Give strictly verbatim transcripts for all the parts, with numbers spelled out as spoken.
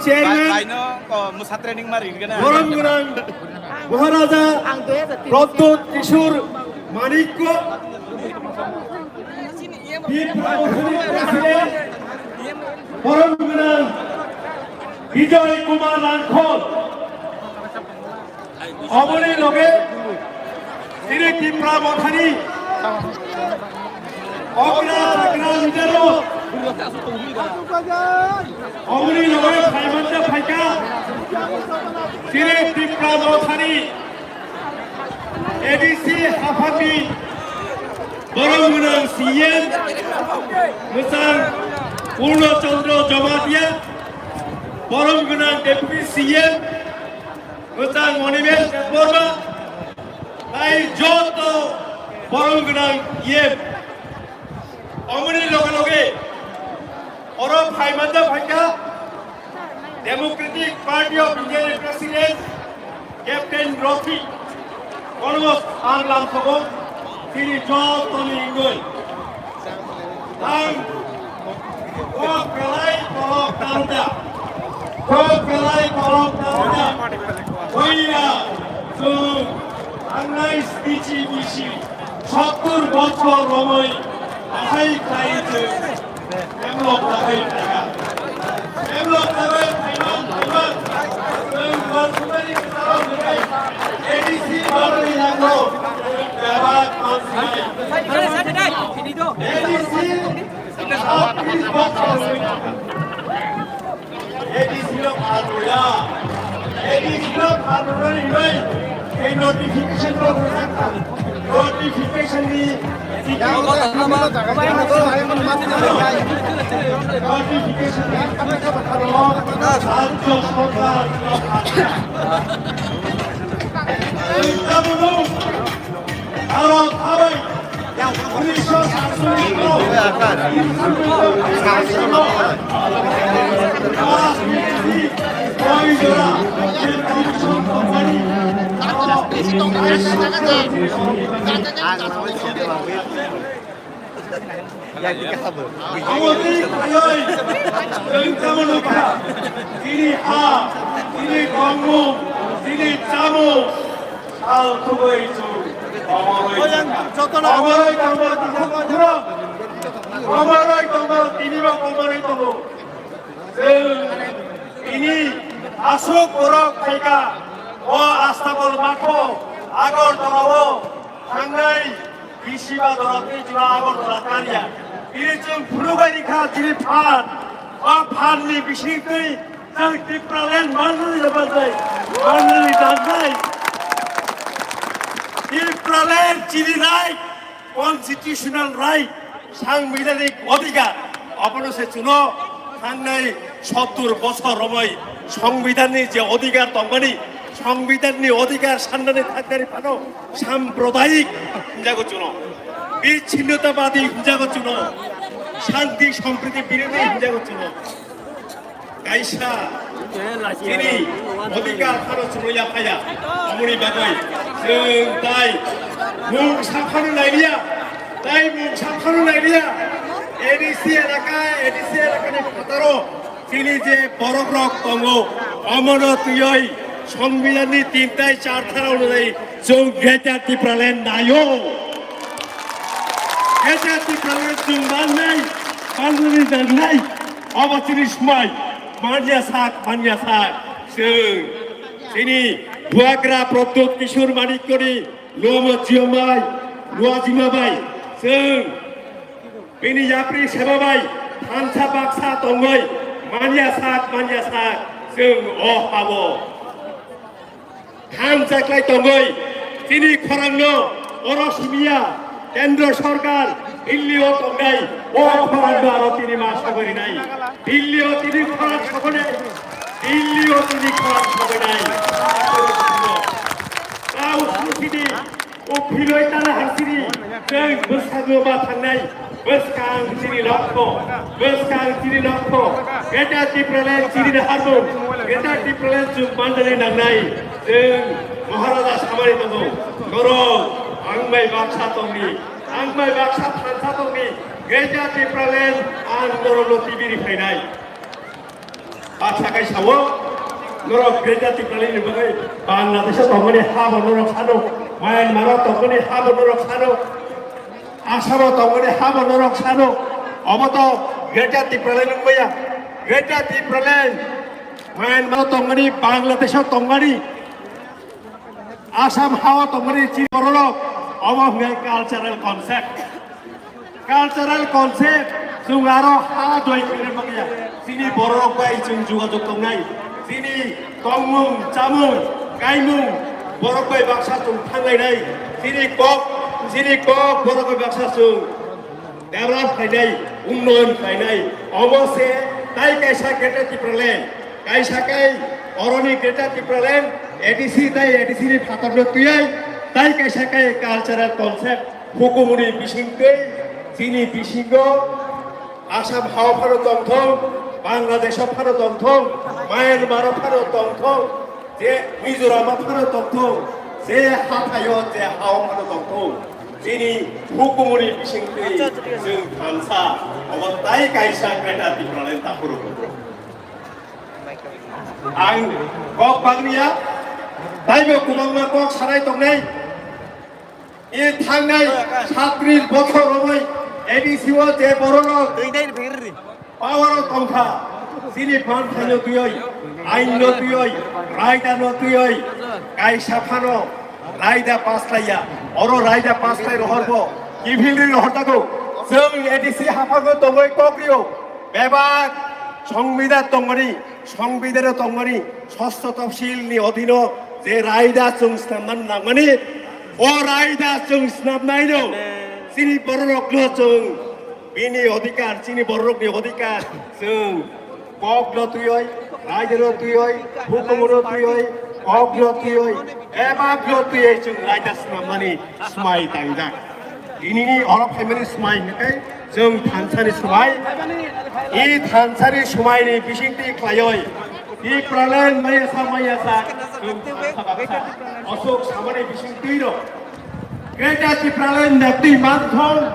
Chairman, Borom Gunang Maharaja Pradyut Kishore Manikya, Tipra Motha ni President, Borom Gunang Bijoy Kumar Rangkhol, oboni loge chini Tipra Mothani okra chakra leader rok, oboni loge phaimanja phaikha chini Tipra Mothani A D C haphangni Borom Gunang C M, Mwchang Purno Chandra Jamatia, Borom Gunang Deputy C M, Mwchang Monibel Debbarma, tai joto Borom Gunang E M. Omoni loge loge oro phaimanja phaikha Democratic Party of India ni President Captain Rafiq, almost ang lamsogo, tini jotoni ingoi. Ang kok belai kolok tangda. Kok belai kolok tangda. Boya, chwng, ang nai bichi bichi. Sottur bochor romoi bahai khlai chwng develop jagwi phaikha. Develop jagwi phaiman phaiman chwng Bansukmani kwcharo hwnwi A D C manwi nango, chwng bebak mansinai. A D C sotris bochor hwnwi thangkha. A D C no phan rwya. A D C no phan rwna hinwi ei notification no rwjakha. Notification ni notification ni rajya sorkar no phan rwya. Aro thabai unisho satcholish no Ang nawi sini lagi. Abo twi khlaiwi chwng tamo nukha, chini ha, chini tongmung, chini chamung, sal thugwi chwng omorwi thangkha. Omorwi tongma tongma khurang, omorwi tongma tinibo omorwi tongo. Chwng tini aswk borok phaikha, o Astabol matho, Agartala-o thangnai bisi ba dorok tei jora Agartala karya. Tini chwng phunukbai rikha chini phan, o phanni bisingtwi chwng Tipraland manjani rwbaklai, manjani dangnai. Tipraland chini right, constitutional right, sangbidhanik odhikar, abono se chwngno thangnai sottur bochor romwi sangbidhanni je odhikar tongmani, sangbidhanni odhikar sannani thangkari phano sampradayik hinjago chwngno, bichinnotabadi hinjago chwngno, shanti sampriti birodhi hinjago chwngno. Kaisa chini odhikar phano chwngno yaphaya. Aboni bagwi chwng tai mung saphano nailiya, tai mung saphano nailiya. A D C elaka, A D C elakani phataro chini je borokrok tongo, omono twiwi Songbidanni tin tai char dhara onujai chwng Greater Tipraland naio. Greater Tipraland chwng mannai, manjani nangnai. Obo chini smai, manya sak, manya sak. Chwng chini Bubagra Pradyut Kishore Manikyani lumo Jiyambai, Luajima bai. Chwng bini yapri seba bai thansa baksa tongwi manya sak, manya sak. Chwng o habo thansa khlai tongwi chini khorangno oro simiya Kendra Sorkar Delhi o tongnai, o khorangno aro tini ma sogwi rinai. Delhi o tini khorang sogonai, Delhi o tini khorang sogonai. Tao sini o philoi tala harsini, chwng bwskango ma thangnai, bwskang chini lokho, bwskang chini lokho, Greater Tipraland chini harbo, Greater Tipraland chwng mandali nangnai, chwng Maharaja samani tongo, norok ang bai baksa tongni, ang bai baksa thansa tongni, Greater Tipraland ang norokno tibiri phainai. Baksa kai sao, norok Greater Tipraland ni bagwi Bangladesh o tongmani ha bo norok sano, Myanmar o tongmani ha bo norok sano, Assam o tongmani ha bo norok sano, obo to Greater Tipraland wngmaya, Greater Tipraland, Myanmar o tongmani, Bangladesh o tongmani, Assam ha o tongmani chini bororok, omo hwnkhe cultural concept. Cultural concept, chwng aro ha doi khe bagya. Chini bororok bai chwng jogajog tongnai. Chini tongmung, chamung, kaimung, borok bai baksa chwng thanglainai. Chini kok, chini kok, borok bai baksa chwng develop khlainai, unnoyon khlainai. Omo se tai kaisa Greater Tipraland, kaisa kai oroni Greater Tipraland, A D C tai A D C ni phatarno twiwi, tai kaisa kai cultural concept, hukumuni bisingtwi, chini bisingo Assam hao phano tongthong, Bangladesh o phano tongthong, Myanmar o phano tongthong, je Mizoram o phano tongthong, je hathaio je hao phano tongthong, chini hukumuni bisingtwi chwng thansa, obo tai kaisa Greater Tipraland ta phuru. Ang kok bagriya, taibo kwbangma kok sanai tongnai. I thangnai satris bochor romwi A D C o je bororok power o tongkha, chini panthaino twiwi, ainno twiwi, raidano twiwi, kaisa phano raida paslaiya, oro raida paslai rohorbo, kiphilwi rohortago, chwng A D C haphango tongwi kokrio, bebak songbidan tongmani, songbidan tongmani, sosto topsil ni odhino je raida chwng snamna nangmani, o raida chwng snamnaino chini bororokno chwng bini odhikar, chini bororokni odhikar chwng kokno twiwi, raidano twiwi, hukumono twiwi, kokno twiwi, bebakno twiwi chwng raida snamnani swmai tangjak. Tinini oro phaimani swmai hwnkhe chwng thansani swmai. I thansani swmaini bisingtwi khlaiwi Tipraland mayasa mayasa chwng thansa baksa aswk samani bisingtwino Greater Tipraland neptwi manthong,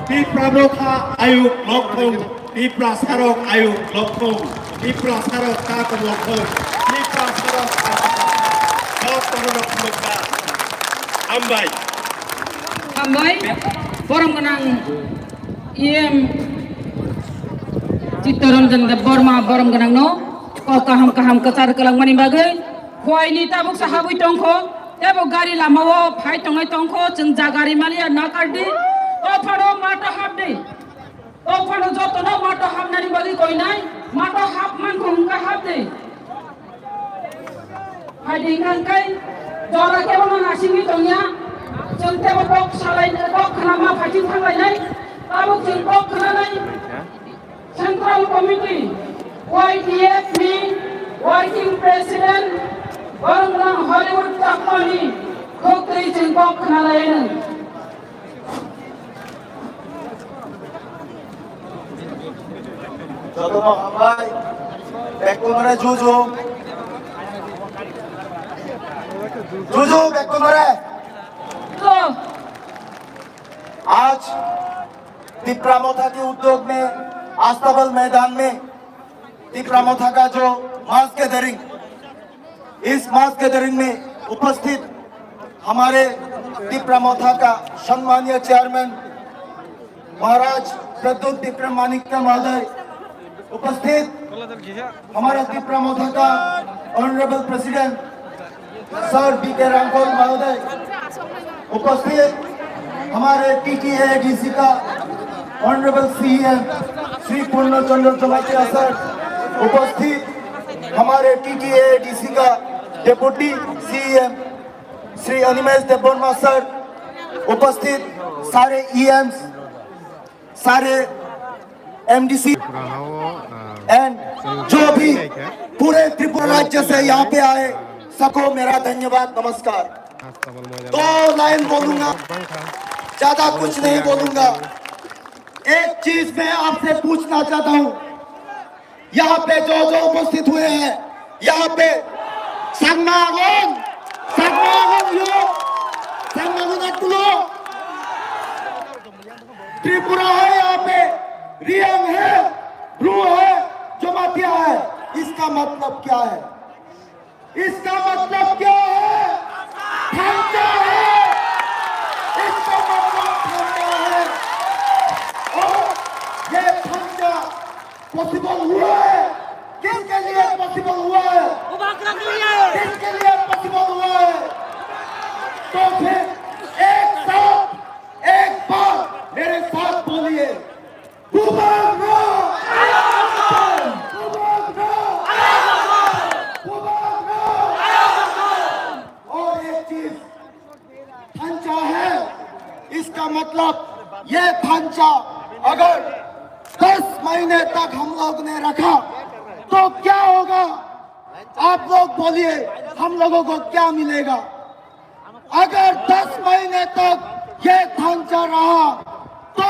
Tipra Motha ayuk lokthong, Tiprasarok ayuk lokthong, Tiprasarok kak lokthong, Tiprasarok kak lokthong. Hambai. Hambai, borom gwnang E M Chittaranjan Debbarma, borom gwnangno kok kaham kaham kwchar kwlangmani bagwi. Khuaini tabuk sa habwi tongkho, tebo gari lamao phai tongnai tongkho, chwng ja gari maliya nakardi, o phano mato hapdi. O phano jotono mato hapnani bagwi koinai, mato hapmankho hwnkha hapdi. Phaidi hwnkha hwnkhe jora kebono nasingwi tongya, chwng tebo kok salai, kok khna ma phaising thanglainai, tabuk chwng kok khnanai. Central Committee, Y T F ni Working President, borok no Hollywood Chakmani khuk twi chwng kok khna lai anw. Jotono hambai, bekkunore juju. Juju bekkunore. To. आज तिपरा मोथा के उद्योग में आस्ताबल मैदान में तिपरा मोथा का जो मास गैदरिंग, इस मास गैदरिंग में उपस्थित हमारे तिपरा मोथा का सम्मानीय चेयरमैन महाराज प्रद्युत तिपरा मानिक्य महोदय, उपस्थित हमारा तिपरा मोथा का ऑनरेबल प्रेसिडेंट सर बी के रामफल महोदय, उपस्थित हमारे टीटीएडीसी का ऑनरेबल सीईएम श्री पूर्ण चंद्र जमातिया सर, उपस्थित हमारे टीटीएडीसी का डेप्यूटी सीईएम श्री अनिमेश देबवर्मा सर, उपस्थित सारे ईएम्स, सारे एमडीसी एंड जो भी पूरे त्रिपुरा राज्य से यहाँ पे आए, सबको मेरा धन्यवाद, नमस्कार। दो लाइन बोलूंगा, ज्यादा कुछ नहीं बोलूंगा। एक चीज मैं आपसे पूछना चाहता हूँ, यहाँ पे जो जो उपस्थित हुए हैं, यहाँ पे संगमागम, संगमागम यो, संगमागम अटुलो, त्रिपुरा है यहाँ पे, रियांग है, ब्रू है, जमातिया है। इसका मतलब क्या है? इसका मतलब क्या है? ढांचा है। इसका मतलब ढांचा है। और ये ढांचा पॉसिबल हुआ है। किसके लिए पॉसिबल हुआ है? किसके लिए पॉसिबल हुआ है? तो फिर एक साथ, एक बार मेरे साथ बोलिए, Bubagra! Bubagra! Bubagra! और एक चीज, ढांचा है, इसका मतलब ये ढांचा अगर दस महीने तक हम लोग ने रखा तो क्या होगा? आप लोग बोलिए, हम लोगों को क्या मिलेगा? अगर दस महीने तक ये ढांचा रहा तो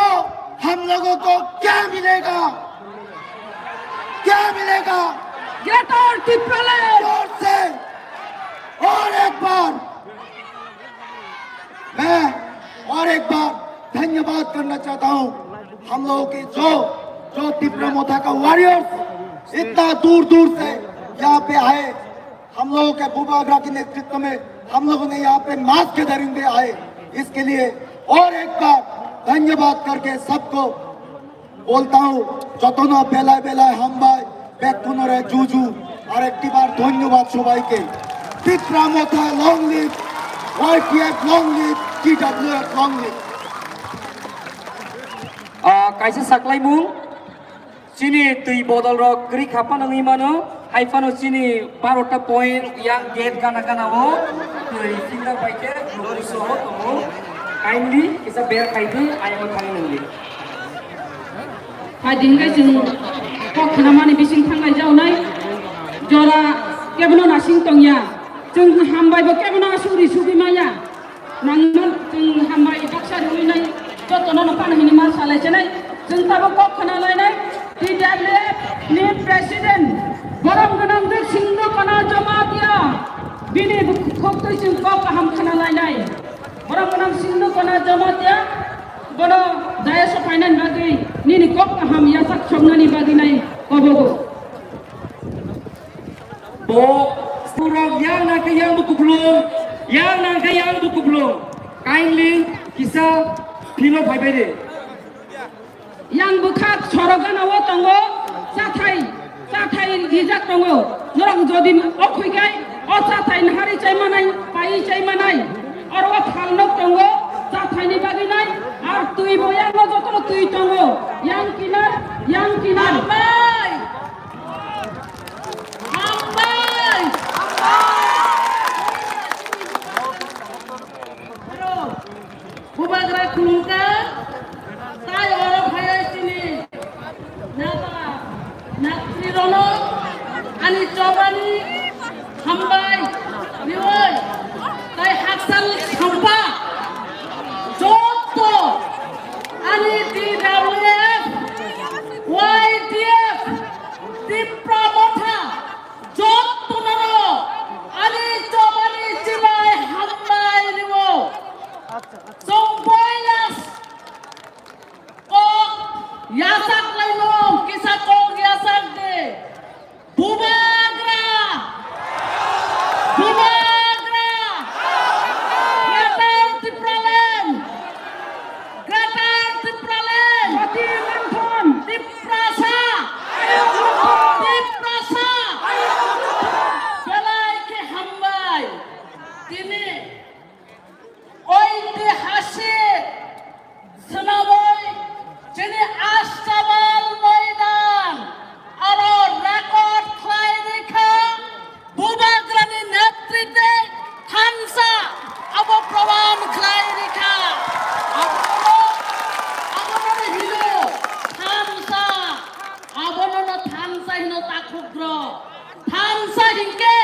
हम लोगों को क्या मिलेगा? क्या मिलेगा? Greater Tipraland! जोर से और एक बार मैं और एक बार धन्यवाद करना चाहता हूँ हम लोगों के जो जो तिपरा मोथा का वॉरियर्स इतना दूर दूर से यहाँ पे आए, हम लोगों के बुबागरा के नेतृत्व में हम लोगों ने यहाँ पे मास गैदरिंग में आए, इसके लिए और एक बार धन्यवाद करके सबको बोलता हूँ, jotono belai belai hambai, bekkunore juju, arektibar dhonyobad sobaike. Tipra Motha long live, Y T F long live, T W F long live. Ah, kaisa saklaimung, chini twi bodol rok kwrwi kha phano wngwi mano, hai phano chini barota point yang gate gana gana o twi filter bai khe rwui soho tongo. Kindly kisa ber khai di, ayang thangwi nangdi. Hai din khe chwng kok khnamani bising thanglai jaonai, jora kebono nasing tongya, chwng hambai bo kebono asugri sugwi maya. Nangno chwng hambai baksa rwinai jotono no phano hini ma salai chenai. Chwng tabuk kok khna lainai T W F ni president borom gwnang Singno Kana Jamatia bini bukhuk twi chwng kok kaham khna lainai. Borom gwnang Singno Kana Jamatia bono dayas o phainani bagwi nini kok kaham yasak soknani bagwi nai kobogo. Bo surok yang nang khe yang bo kuplung, yang nang khe yang bo kuplung. Kindly kisa philo phaibai de. Yang bwkhak sorok gana o tongo, chathai, chathai rijak tongo. Norok jodi o khoi khe o chathai nahari chai manai, pai chai manai. Oro o phalnok tongo, chathaini bagwi nai, ar twi bo yang o jotono twi tongo. Yang kinar, yang kinar. Hambai! Bubagra khulumkha, tai oro phaiwi chini neta, netri rokno ani chobani hambai riwi, tai hakchal sampha joto ani T W F, Y T F, Tipra Motha, jotono ani chobani chilai hambai riwo. Chwng poila kok yasak laino, kisa kok yasak de. Bubagra! Bubagra! Greater Tipraland! Greater Tipraland! Jati Manthan! Tiprasa! Tiprasa! Belai khe hambai! Tini oitihasik swnamwi chini Astabal moidan aro record khlai rikha. Bubagrani netritwe thansa abo proman khlai rikha. Abono, abono hino thansa, abono no thansa hino takhukdro. Thansa hinkhe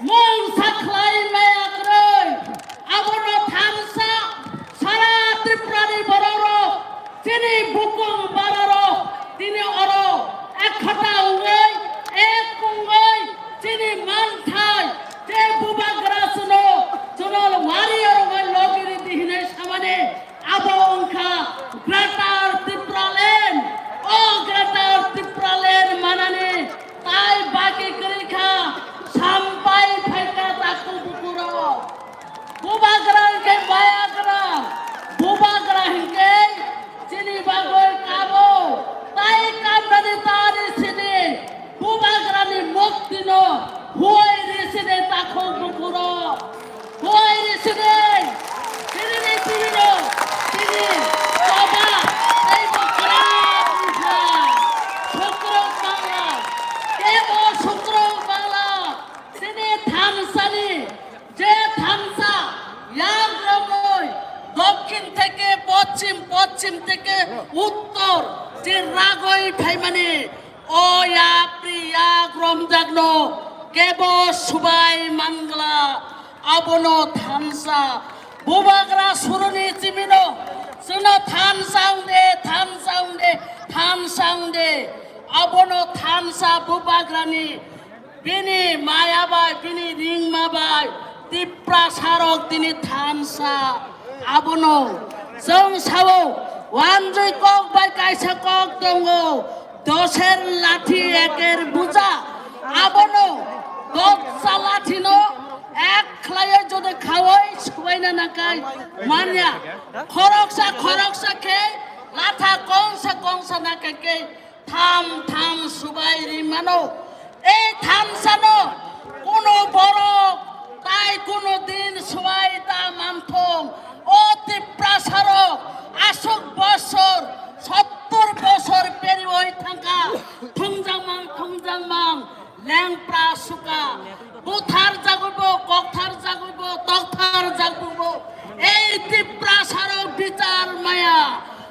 mungsa khlai maya kwrwi. Abono thansa sara Tripurani bororok, chini bukung bararok tini oro ekhata wngwi, ek wngwi chini manthai je bubagra chwngno chwngno wari oro wngwi logi ridi hinwi samani abo wngkha Greater Tipraland. O Greater Tipraland manani tai ba Chim teke uttor je ragoi phaimani o ya pri ya gromjakno kebo subai mangla abono thansa bubagra suruni chimino chwngno thansa wngde thansa wngde thansa wngde abono thansa bubagrani Bini maya bai, bini ringma bai, Tiprasarok tini thansa. Abono chwng sao, wanjwi kok bai kaisa kok tongo, doser lathi eker buja. Abono dotsa lathino ek khlaiwi jodi khawoi subaina nakai manya. Khoroksa khoroksa khe latha kongsa kongsa nakai khe Tham tham subai ri mano. Ei thamsano kuno borok tai kuno din subai ta manthong. O Tiprasarok aswk bosor, sottor bosor perioi thangkha. Thungjangmang, thungjangmang. Lengpra suka, buthar jagwibo, kokthar jagwibo, tokthar jagwibo, ei Tiprasarok bichar maya,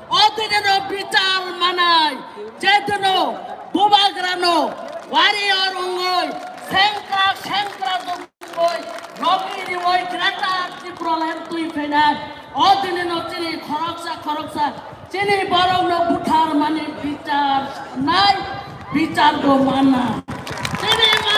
odineno bichar manai, jedino bubagrano warrior wngwi, sengkrak sengkrak wngwi, nogi riwi Greater Tipraland twi phainai, odineno chini khoroksa khoroksa Chini borokno buthar mani bichar nai, bichar bo mana. Chini ma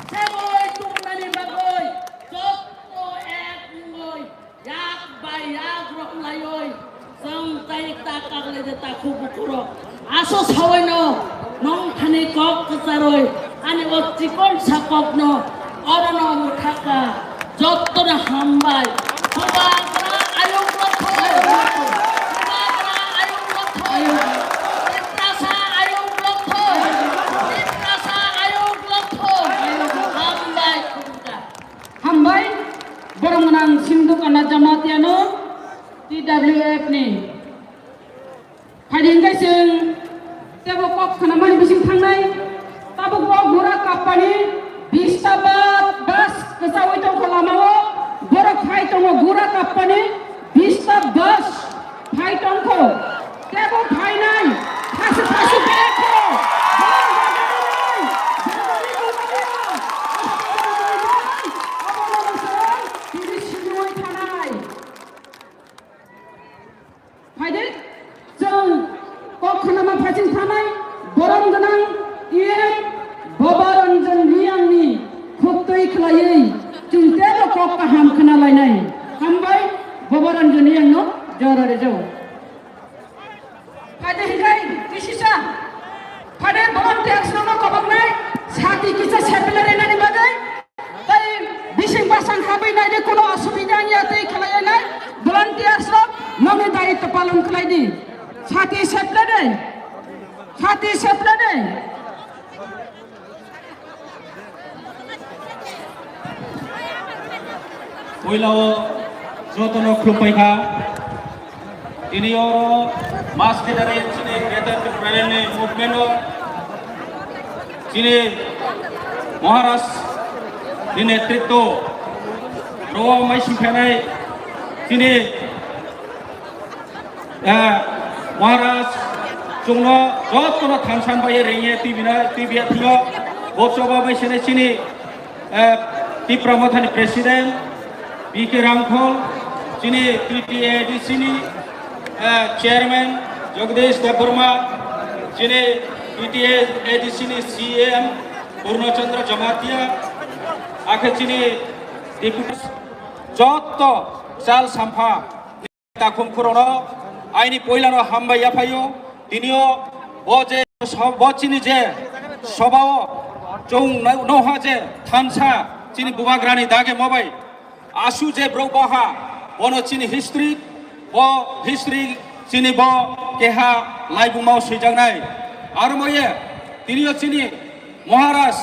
seboi tubunani bagoi, jotto ek wngoi, yak bai yak rok laioi, Chwng tai ta kaglai de ta khu bukhuro. Aso sawaino nong thani kok kwcharoi ani o chikon sa kokno orono mwthaka. Jottono hambai. Bubagra ayung rokho. Bubagra ayung rokho. Tiprasa ayung rokho. Tiprasa ayung rokho. Hambai. Hambai. Borong nang Sindhu Kana Jamatiano T W F ni. Phaidi hwnkhe chwng tebo kok khnamani bising thangnai. Tabukbo gura kappani bista ba bus kwchaui tongkha lamao. Borok phai tongo gura kappani bista bus phai tongkho. Tebo phainai. Phasu phasu bekho. Tini siniwi thanai. Phaidi, chwng kok khnama phaiching thanai borom gwnang E M Boboranjan Riyangni khuktwi khlaiwi chwng teibo kok kaham khna lainai. Hambai Boboranjan Riyangno jora rijao. Phaidi hikai kisisa. Phaidi volunteers rokno koboknai sati kisa seple rwnani bagwi. Tei bising basang habwi naidi kuno asubida wngya tei khlaiya nai volunteers rok nokni daitw palon khlai di. Sati seple de. Sati seple de. Puilao jotono khulumpai kha. Tini oro mass gathering chini Greater Tipraland ni movement o chini Maharaj ni netritwo ro mai singkhanai chini, eh, Maharaj chwngno jotono thansan bai ringye tibina tibia thino boksoba bai sene chini Eh, Tipra Mothani President, P K Rangkhol, chini P T A D C ni, eh, Chairman, Jagdish Debbarma, chini P T A D C ni C M, Purno Chandra Jamatia, akhe chini Deputy, jotto chal sampha. Takhum khurokno aini poilano hambai yaphaio. Tinio bo je so-, bo chini je sobao chwng no-, noha je thansa chini bubagrani dage mobai asu je bro boha bono chini history bo history chini bo keha laibumao swijaknai. Aro moye tinio chini Maharaj,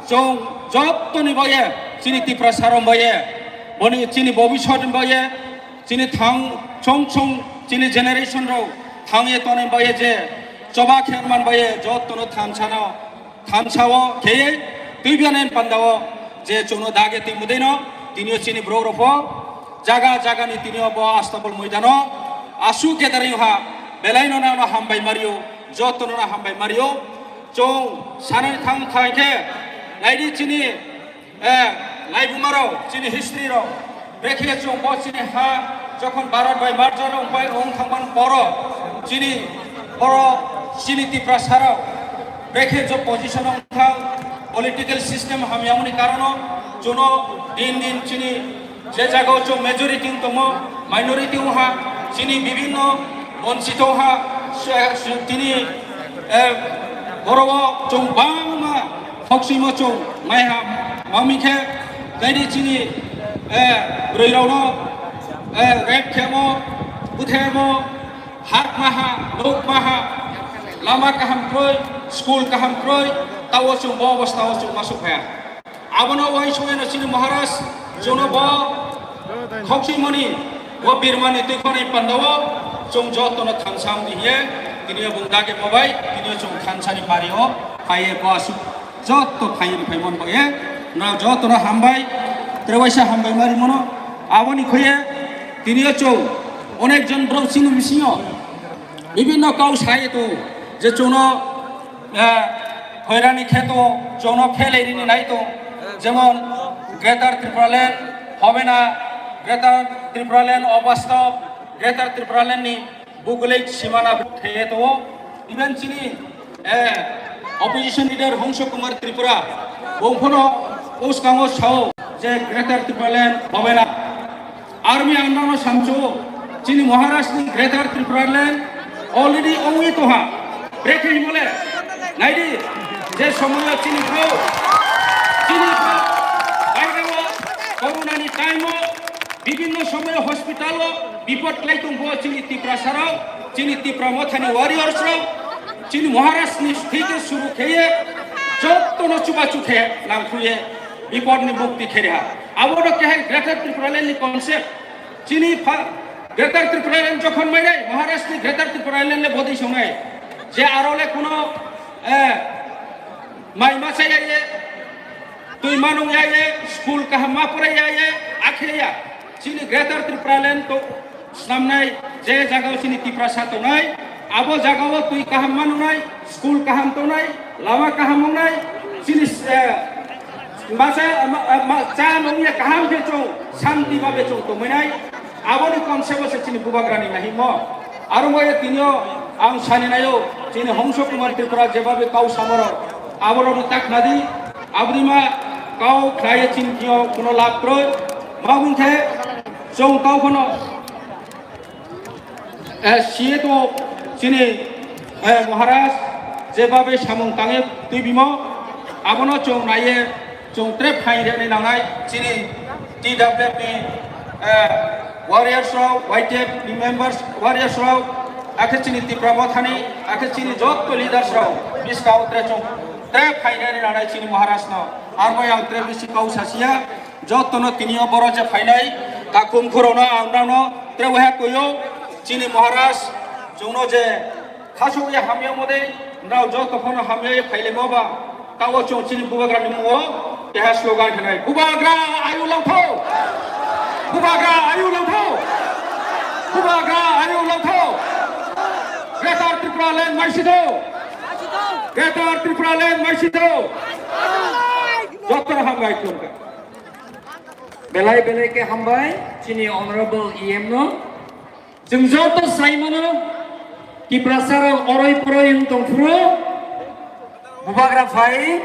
chwng jottoni boye, chini Tiprasa rok boye, boni chini bobisot boye, chini thang chong chong chini generation rok thangye toni boye je choba kherman boye jottono thamsano thamsao kheye twibianen pandao je chwngno dage twi mudino Tini o chini borok rok pho jaga jaga ni tini o bo Astabol moidano aswk gathering ha belai no nang no hambai mario, joto no hambai mario. Chwng sanani thang thang khe naidi chini, eh, laibuma rok, chini history rok, brekhe chwng bo chini ha jokhon Bharat bai merger wng pai wng thangman poro chini oro chini Tiprasa rok brekhe jo position wng thang political system hamyamani karono chwngno din din chini je jagao chwng majority wng tongo, minority wng ha, chini bibinno bonchito wng ha, su-, su-, tini, eh, borok chwng bangma hoksimo chwng maiha, mami khe kaini chini, eh, bwrwi rokno, eh, rape khemo, buthemo, hak maha, nuk maha, lama kaham kroi, school kaham kroi, tao chwng bo obostao chwng masuk phaya. Abono uaisukno chini Maharaj chwngno bo khokchimani, bo birmani twikhonai pandao chwng jotono thansa wngdi hiye, tini bung dagi bobai, tini chwng thansani bario phaiye bo aswk joto phaiye phaimon boye, na jotono hambai, trewaisa hambai mari mono, aboni khoye tini chwng onek jon borok chini bisingo bibinno kau sai to je chwngno, eh, hoirani kheto chwngno khelai rini nai to, jemon Greater Tipraland hobe na, Greater Tipraland obastob, Greater Tipraland ni buglik simana theye to, even chini, eh, opposition leader Hongso Kumar Tripura bongphono uskango sao je Greater Tipraland hobe na. Army ang nono samchu, chini Maharashtra ni Greater Tipraland already ongwi toha. Brekhe himole, naidi, je somoyo chini phao, chini phao, baireo, corona ni time o, bibinno somoyo hospital o, bipod klai tongpho chini Tiprasa rok, chini Tipra Mothani warriors rok, chini Maharashtra ni thike suru kheye, jottono chubachu khe, langkhuye, bipod ni mukti khereha. Abo no kehai Greater Tipraland ni concept. Chini pha-, Greater Tipraland jokhon mainai, Maharashtra ni Greater Tipraland le bodi songnai. Je aro le kuno, eh, mai masa ya ye, twi manung ya ye, school kaham ma pore ya ye, akhe ya. Chini Greater Tipraland to snamnai, je jaga o chini Tiprasa tongnai, abo jaga o twi kaham manungnai, school kaham tongnai, lama kaham wngnai, chini, eh, Masa, ma, ma, cha nungya kaham khe chwng santi babe chwng tongmai nai. Aboni concept o se chini bubagrani nahimo. Aro mo ye tinio ang sani nayo, chini Hongso Kumar Tripura jebabe kau samoro. Aborokno tak nadi, aboni ma kau khlaiye chini kio kuno lab kroi. Ma wngkhe chwng kau phano Eh, siye to chini, eh, Maharaj jebabe samung tangwi twi bimo, abono chwng naiye, chwng tre phain rwnai nangnai chini T W F ni, eh, warriors rok, Y T F ni members, warriors rok, akhe chini Tipra Mothani, akhe chini jotto leaders rok, biskao tre chwng tre phain rwnai nangnai chini Maharaj no. Armo ang tre bisi kau sasiya, jottono tini o boro je phainai, takhum khurokno ang nangno tre waha kuyo, chini Maharaj, chwngno je khasuk ya hamya mode, nrao joto phano hamya ye phailemo ba, tao chwng chini bubagra ni mungo, keha slogan khenai, "Bubagra ayu longtho! Bubagra ayu longtho! Bubagra ayu longtho! Greater Tripura Land maisitho! Greater Tripura Land maisitho!" Jottono hambai khulumkha. Belai belai khe hambai chini honorable E M no. Chwng joto sai mano, Tiprasa rok oroi poroi wng tong phuru, bubagra phai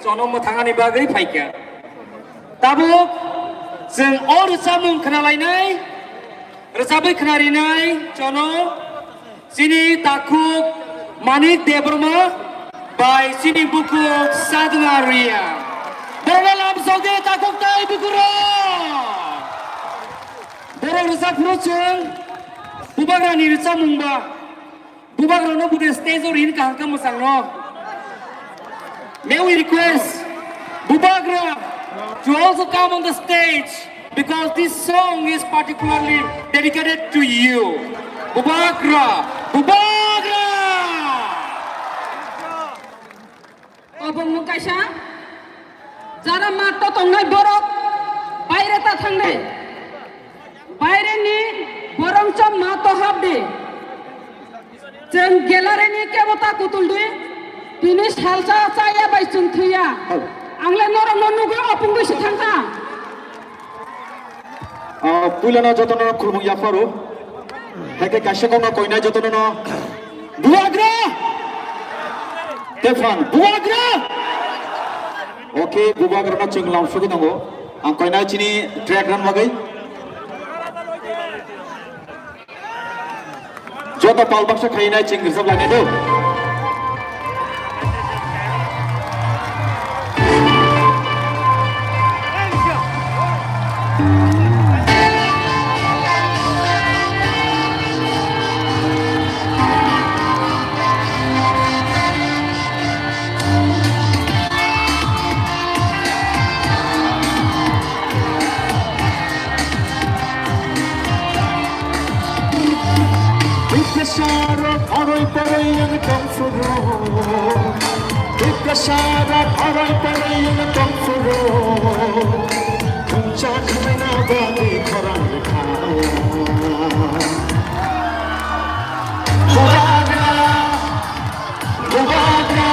chono mwthangani bagwi phaikha. Tabuk chwng o rwchapmung khna lainai, rwchapwi khna rinai chono. Chini takhuk Manik Debbarma bai chini bukhuk Sadhna Riya. Borok lamsok de takhuk tai bukhuk rok. Borok rwchap phuru chwng bubagra ni rwchapmung ba. Bubagra no bude stage o rin kaham khe mwchang rok. May we request Bubagra to also come on the stage because this song is particularly dedicated to you. Bubagra, Bubagra! Obo mung kaisa jara matto tongnai borok bai Baire ta thangdi. Baire ni borong chom ma to hapdi. Chwng gallery ni kebo ta kutuldi. Tini salsa chaya bai chwng thwiya. Ang le norok no nugwi opung bai se thangkha. Ah, puilano jotono khulumung yapharo. Haikhe kaisa kokno koinai jotono no. Bubagra! Tephan, Bubagra! Okay, Bubagrano chwng lam sugwi tongo. Ang koinai chini track run bagwi. Joto pal baksa khainai chwng rijab lainai do. Tiprasarok oroi poroi wng tong phuru. Tiprasarok oroi poroi wng tong phuru. Thungcha khwlaina bagwi khorang rwkha. Bubagra! Bubagra!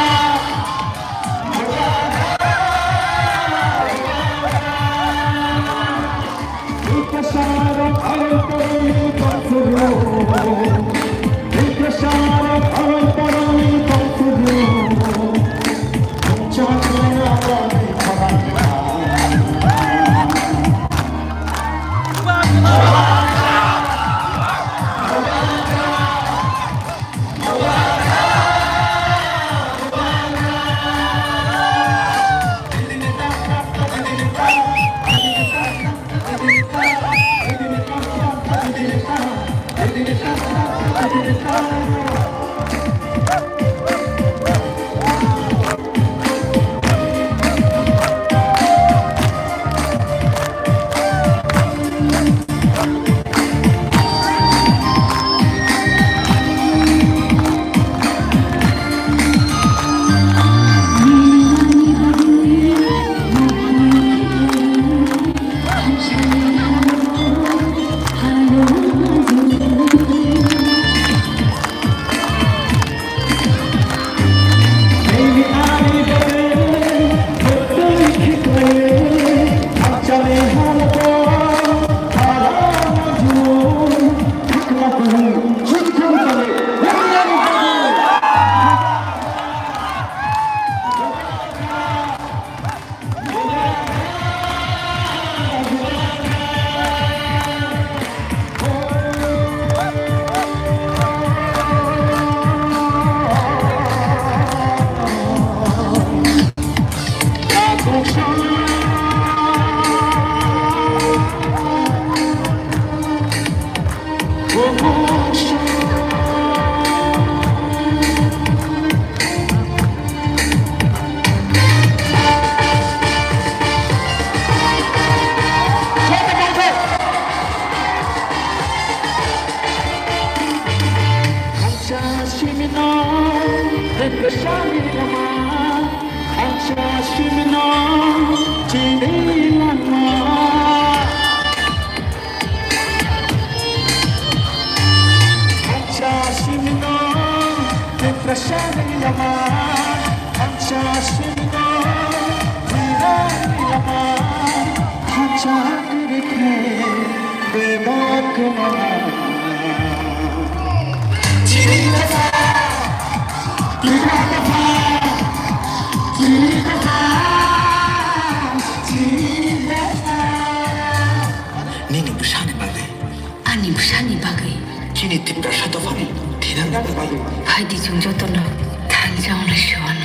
Nini bwsani bagwi. Ani bwsani bagwi. Chini Tiprasa dophani thinangni bagwi. Phaidi chwng jotono thansa wnglaisio ano.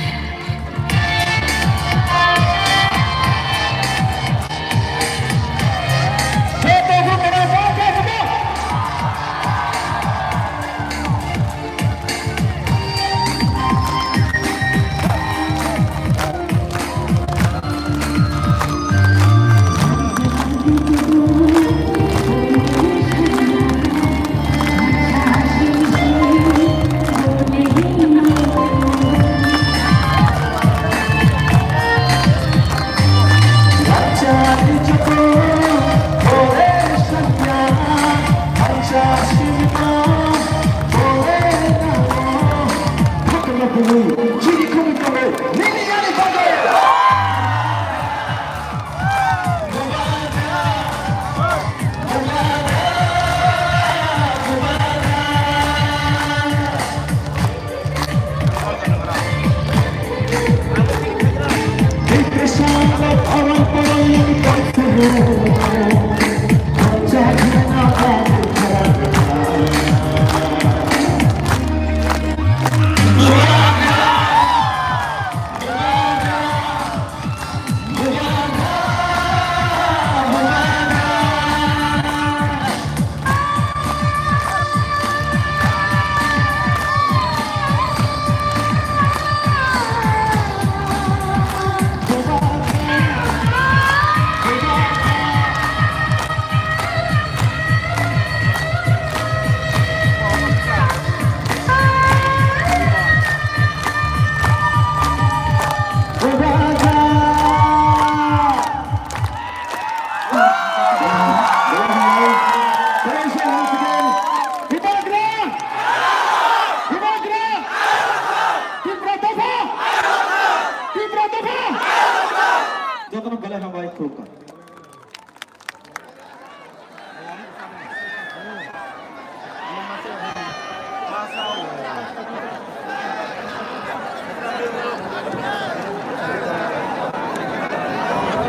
chini khumui tongo, nini ani bagwi. Jotono belai hambai, khulumkha.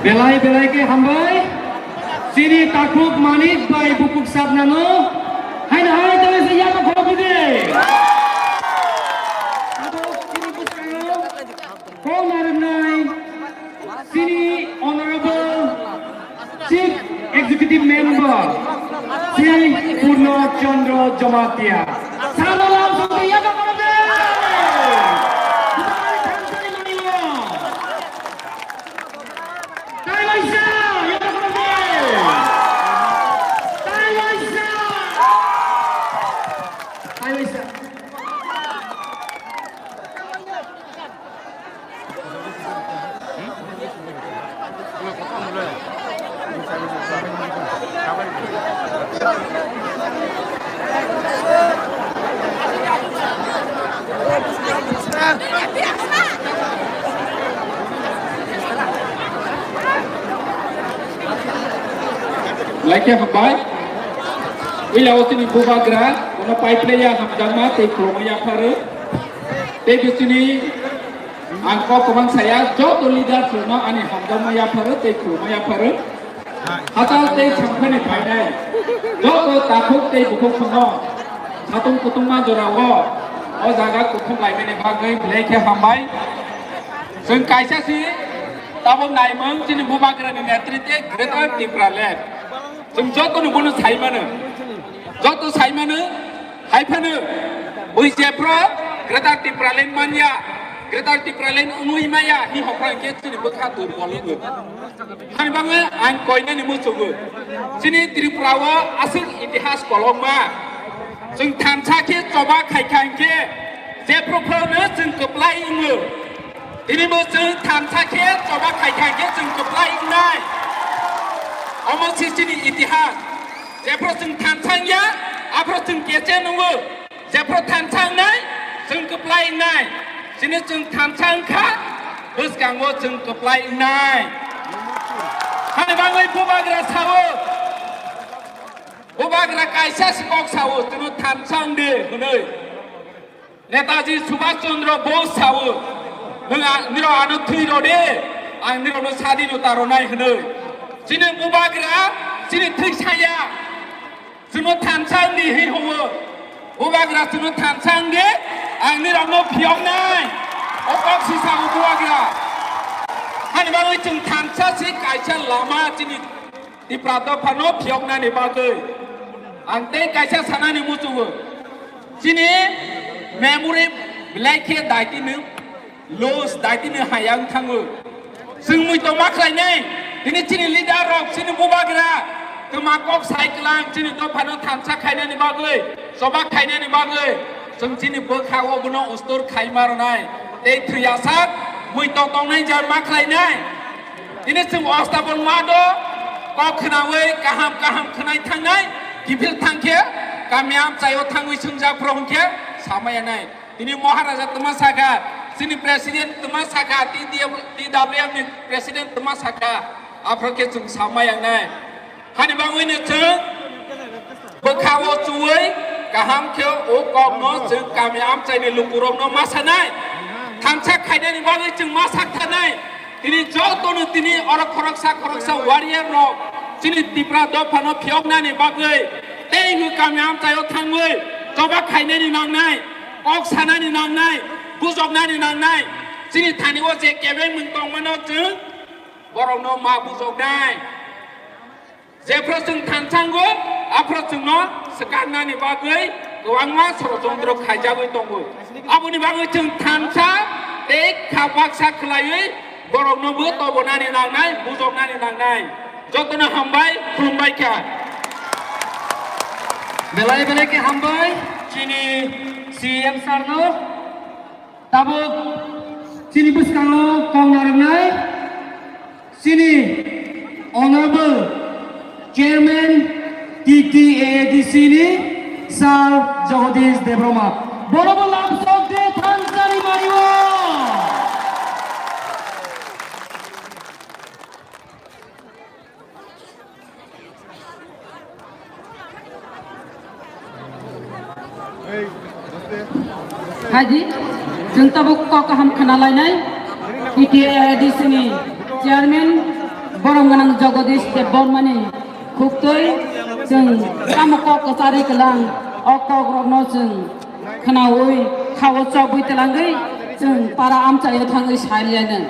Belai belai khe hambai. Chini takhuk Manik bai bukuk saknano. Haino hai tawise yama khorok bidi. Abo chini bwskango kok narwknai. Chini Honorable Chief Executive Member Shri Purno Chandra Jamatia. Salo lam songdi yaba korode. Taiwaisa yaba korode. Taiwaisa. Taiwaisa. Laikhe hambai. Uila o chini bubagra, ono paiplaiya hamjakma tei khulumma yapharo. Tei bisini ang kok kwbang saya, joto leaders rokno ani hamjakma yapharo tei khulumma yapharo. Hachal tei chwngkhani phainai joto takhuk tei bukhuk songno satung kutungma jorao o jaga kuthum laimani bagwi belai khe hambai. Chwng kaisa si tabuk naimung chini bubagrani netritwe Greater Tipraland. Chwng jotoni bono sai mano. Joto sai mano, hai phano bui jephru Greater Tipraland manya, Greater Tipraland wngwi maya, hi hokra hinkhe chini bwkha durbol wngo. Hani bagwi ang koinani muchungo. Chini Tripura o aswk itihas kolokma. Chwng thansa khe choba khaikha hinkhe jephru phano chwng kwplai wngo. Tini bo chwng thansa khe choba khaikha hinkhe chwng kwplai wngnai. Omo se chini itihas. Jephru chwng thansa wngya, aphru chwng keche nungo. Jephru thansa wngnai, chwng kwplai wngnai. Chini chwng thansa wngkha, bwskango chwng kwplai wngnai. Hani bagwi bubagra sao. Bubagra kaisa se kok sao, chwngno thansa wngdi hwnwi. Netaji Subhash Chandra Bose sao, "Nwng a-, nirok ano thwi rw di, ang nirokno sadinota rwnai," hwnwi. Chini bubagra, chini thwi saya, chwngno thansa wng di hwnwi hwngo. Bubagra chwngno thansa wng di, ang nirokno phiyoknai. O kok si sao bubagra. Hani bagwi chwng thansa si kaisa lama chini Tipra dophano phiyoknani bagwi ang tei kaisa sanani muchungo. Chini memory belai khe daitino loss, daitino hayang thango. Chwng muitu ma khlainai, tini chini leader rok, chini bubagra, twma kok sai kwlang, chini dophano thansa khainani bagwi, choba khainani bagwi, chwng chini bwkha o bono ustur khai ma rwnai, tei thwiyasak muitu tongnai jar ma khlainai. Tini chwng ostapon ma do, kok khnaui kaham kaham khnai thangnai, kiphil thangkhe, kami amchaio thangwi swngjak phro hwnkhe samaya nai. Tini Maharaja twma sakha, Chini president twma sakha, T W F ni president twma sakha, aphro khe chwng samai yangnai. Hani bagwino chwng bwkha o chuwi kaham khe o kokno chwng kami amchaini lukurokno ma sanai. Thansa khainani bagwi chwng ma sak thanai. Tini jotono tini oro khoroksa khoroksa warrior rok chini Tipra dophano phiyoknani bagwi tei hwnwi kami amchaio thangwi choba khainani nangnai, kok sanani nangnai, bujoknani nangnai. Chini thani o je kebengmung tongmano chwng borokno ma bujoknai. Jephru chwng thansango, aphru chwngno swkaknani bagwi kwbangma sorojontro khaijagwi tongo. Aboni bagwi chwng thansa tei kha baksa khwlaiwi boroknobo tobonani nangnai, bujoknani nangnai. Jotono hambai, khulumbai kha. Belai belai khe hambai chini C M sir no. Tabuk chini bwskango kok narwknai chini Honorable Chairman T T A A D C ni Sir Jagadish Debbarma. Bono bo lamsok de thansani mario. Haji, chwng tabuk kok kaham khna lainai, T T A A D C ni chairman, borom gwnang Jagadish Debbarma ni khuktwi chwng tamo kok kwcharwi kwlang, o kok rokno chwng khnaui, khao chobwi twlangwi, chwng para amchaio thangwi saliya nang.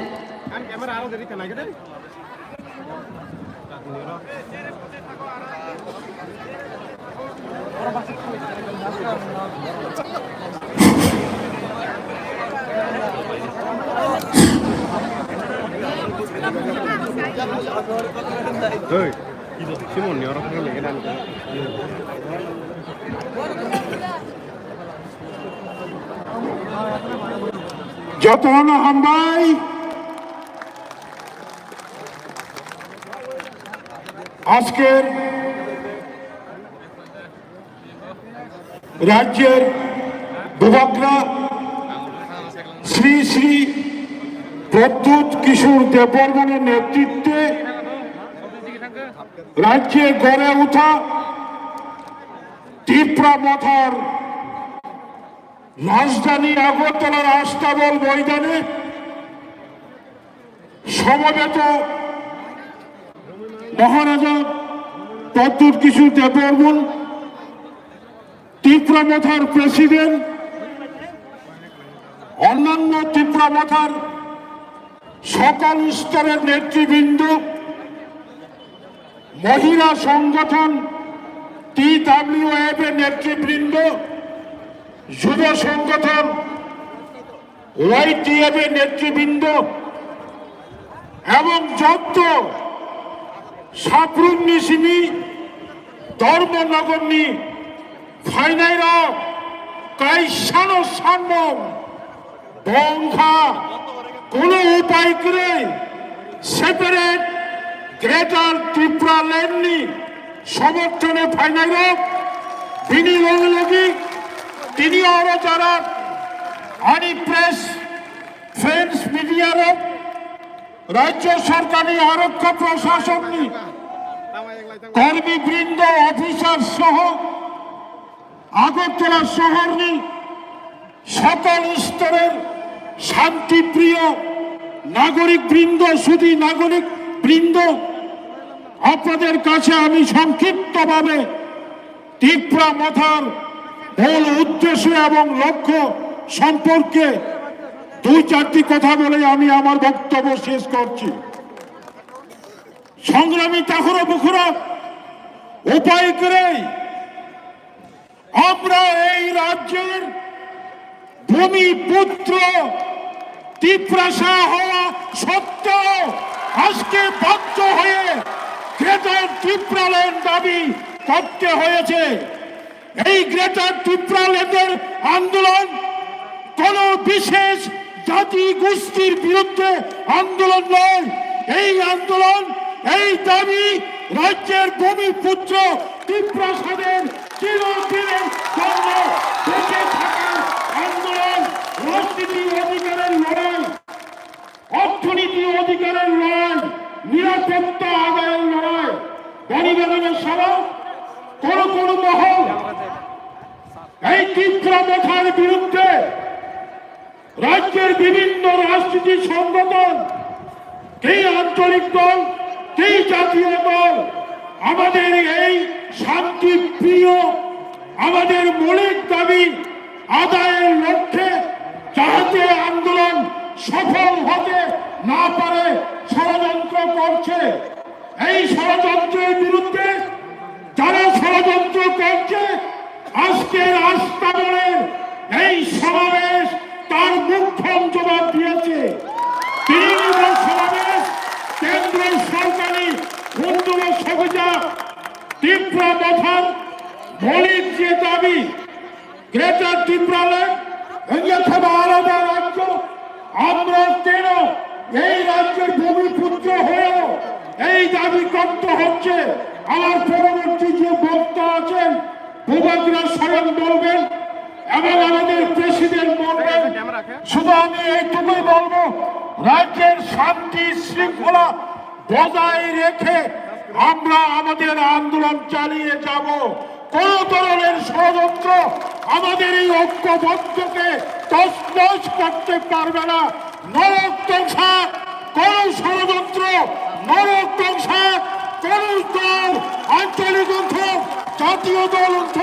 Hey, Simon, ni orang ini kan. Jotono hambai. আজকের রাজ্যের বুবাগ্রা শ্রী শ্রী প্রদ্যুৎ কিশোর দেববর্মনের নেতৃত্বে রাজ্যে গড়ে ওঠা তিপ্রা মথার রাজধানী আগরতলার আস্তাবল ময়দানে সমবেত মহারাজা প্রদ্যুৎ কিশোর দেববর্মন, তিপ্রা মথার প্রেসিডেন্ট, অন্যান্য তিপ্রা মথার সকল স্তরের নেতৃবৃন্দ, মহিলা সংগঠন টি ডাব্লিউ এফ এর নেতৃবৃন্দ, যুব সংগঠন ওয়াই টি এফ এর নেতৃবৃন্দ এবং যত সাপ্রুম নিসিনি ধর্মনগরনি ফাইনাইরা কাইসানো সানমম Bongkha, kuno upai kwrwi separate Greater Tipraland ni somorthone phainai rok, bini logi logi tini oro jara ani press, friends, media rok, rajya sorkar ni arokho prashason ni kormi brindo, officer soho Agartala sohor ni সকল স্তরের শান্তিপ্রিয় নাগরিক বৃন্দ, সুধী নাগরিক বৃন্দ, আপনাদের কাছে আমি সংক্ষিপ্তভাবে তিপ্রা মথার মূল উদ্দেশ্য এবং লক্ষ্য সম্পর্কে দুই চারটি কথা বলে আমি আমার বক্তব্য শেষ করছি। সংগ্রামী তাখরো বুখরো উপায় করে আমরা এই রাজ্যের ভূমিপুত্র তিপ্রাসা হওয়া সত্ত্বেও আজকে বাধ্য হয়ে গ্রেটার ত্রিপুরাল্যান্ড দাবি করতে হয়েছে। এই গ্রেটার ত্রিপুরাল্যান্ডের আন্দোলন কোনো বিশেষ জাতি গোষ্ঠীর বিরুদ্ধে আন্দোলন নয়। এই আন্দোলন, এই দাবি রাজ্যের ভূমিপুত্র তিপ্রাসাদের চিরদিনের জন্য বেঁচে থাকার আন্দোলন, রাজনীতি অধিকারের রাজ্যের বিভিন্ন রাজনীতি সংগঠন, কি আঞ্চলিক দল, কি জাতীয় দল, আমাদের এই শান্তি প্রিয়, আমাদের মৌলিক দাবি আদায়ের লক্ষ্যে যাহাতে আন্দোলন সফল হতে না পারে, ষড়যন্ত্র করছে। এই ষড়যন্ত্রের বিরুদ্ধে যারা ষড়যন্ত্র করছে, আজকের আস্তাবলের এই সমাবেশ তার মোক্ষম জবাব দিয়েছে। তৃণমূল সমাবেশ কেন্দ্র সরকারি উন্নয়ন সহযোগিতা ত্রিপুরা মথার মৌলিক যে দাবি, গ্রেটার টিপ্রাল্যান্ড, এঙ্গে থাকা আলাদা রাজ্য, আমরা কেন এই রাজ্যের ভূমিপুত্র হয়েও এই দাবি করতে হচ্ছে? আমার পরবর্তী যে বক্তা আছেন, ভূপেন্দ্র স্বয়ং বলবেন এবং আমাদের প্রেসিডেন্ট বলবেন। শুধু আমি এইটুকুই বলবো, রাজ্যের শান্তি শৃঙ্খলা বজায় রেখে আমরা আমাদের আন্দোলন চালিয়ে যাব। কোন ধরনের ষড়যন্ত্র আমাদের এই ঐক্যবদ্ধকে তছনছ করতে পারবে না। নরকংসা, কোন ষড়যন্ত্র, নরকংসা, কোন দল, আঞ্চলিক অংশ, জাতীয় দল অংশ,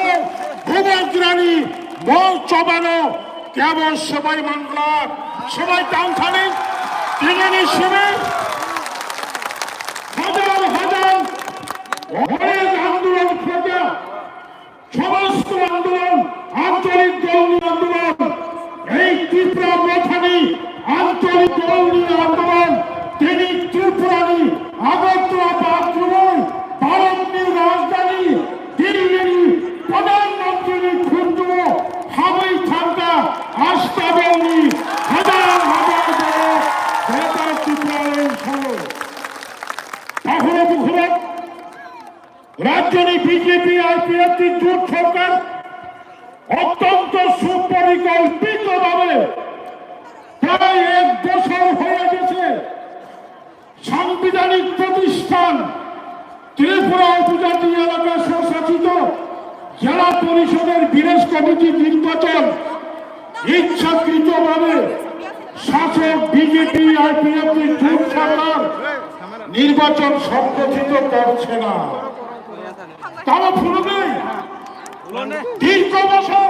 ভূপেন্দ্র রানী মঞ্চ বানো কেবল সবাই মানলাম, সবাই টান খানি, দিনানি শিবির, হাজার হাজার অনেক আন্দোলন প্রজা, সমস্ত আন্দোলন, আঞ্চলিক দল নিয়ে আন্দোলন, এই ত্রিপুরা মথানি আঞ্চলিক দল নিয়ে আন্দোলন, তিনি ত্রিপুরানি আগরতলা বাথরুমে ভারতনি রাজধানী দিল্লির প্রধানমন্ত্রীর খুনজুও হাবি থাকা আস্তাবলনি হাজার হাজার জনক গ্রেটার টিপ্রাল্যান্ড সহ। তাহলে মুখরত রাজ্যনি বিজেপি আইপিএফটি জোট সরকার অত্যন্ত সুপরিকল্পিতভাবে প্রায় এক বছর হয়ে গেছে সাংবিধানিক প্রতিষ্ঠান ত্রিপুরা উপজাতি এলাকা স্বশাসিত জেলা পরিষদের ভিলেজ কমিটি নির্বাচন ইচ্ছাকৃতভাবে শাসক বিজেপি আইপিএফটি জোট সরকার নির্বাচন সংগঠিত করছে না। তারা ভুলবেই দীর্ঘ বছর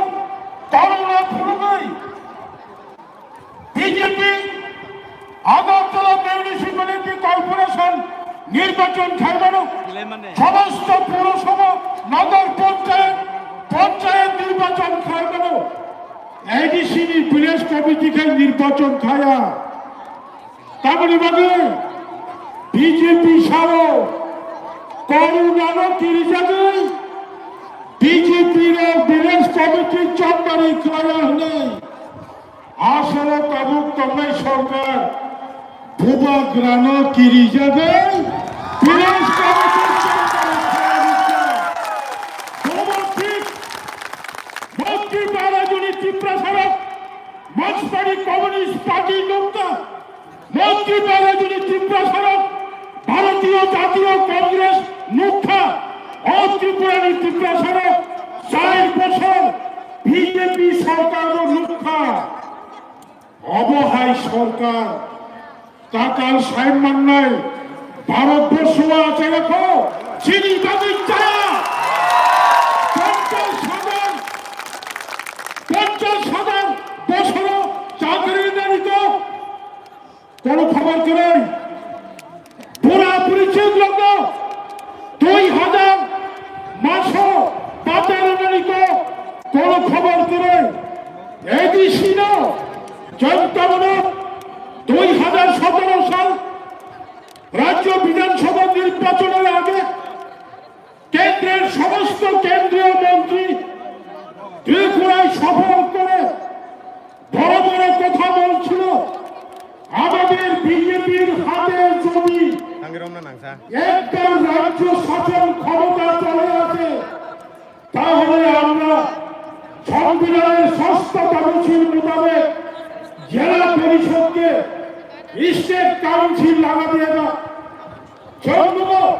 তারা ভুলবেই বিজেপি আগরতলা মিউনিসিপ্যালিটি কর্পোরেশন নির্বাচন খাইবানো, সমস্ত পৌরসভা, নগর পঞ্চায়েত, পঞ্চায়েত নির্বাচন খাইবানো, এডিসি নি ভিলেজ কমিটি খাই নির্বাচন খায়া। তামনি বাগে বিজেপি সারো করুণানো কিরিজাগই বিজেপি র ভিলেজ কমিটি চন্দারি খায়া হনে। Asolo tabuk tongnai sorkar bubagrano kirijagwi village committee ni chairman khlai rikha. Bobo thik, Montri Barajuni Tiprasarok, Marksmari Communist Party nukha, Montri Barajuni Tiprasarok, Bharatiya Jatiya Congress nukha, o Tripurani Tiprasarok, char bochor B J P sorkarno nukha. Obo hai sorkar, tatal sai mannai Bharatborsho o achai rokho chini bagwi chaya. Ponchash hajar, ponchash hajar bochoro chakri nani to kono khobor kwrwi. Pura puri chwng logo dui hajar maso bata rwnani ko kono khobor kwrwi. A D C no chwng tabuk dui hajar sotoro sal rajyo bidhan sabha nirbachonor age কেন্দ্রের সমস্ত কেন্দ্রীয় মন্ত্রী ত্রিপুরায় সফর করে বড় বড় কথা বলছিল। আমাদের বিজেপির হাতে যদি একবার রাজ্য শাসন ক্ষমতা চলে আসে, তাহলে আমরা সংবিধানের ষষ্ঠ তফসিল মোতাবেক জেলা পরিষদকে স্টেট কাউন্সিল লাগাতে এবার চন্দ্রবাবু,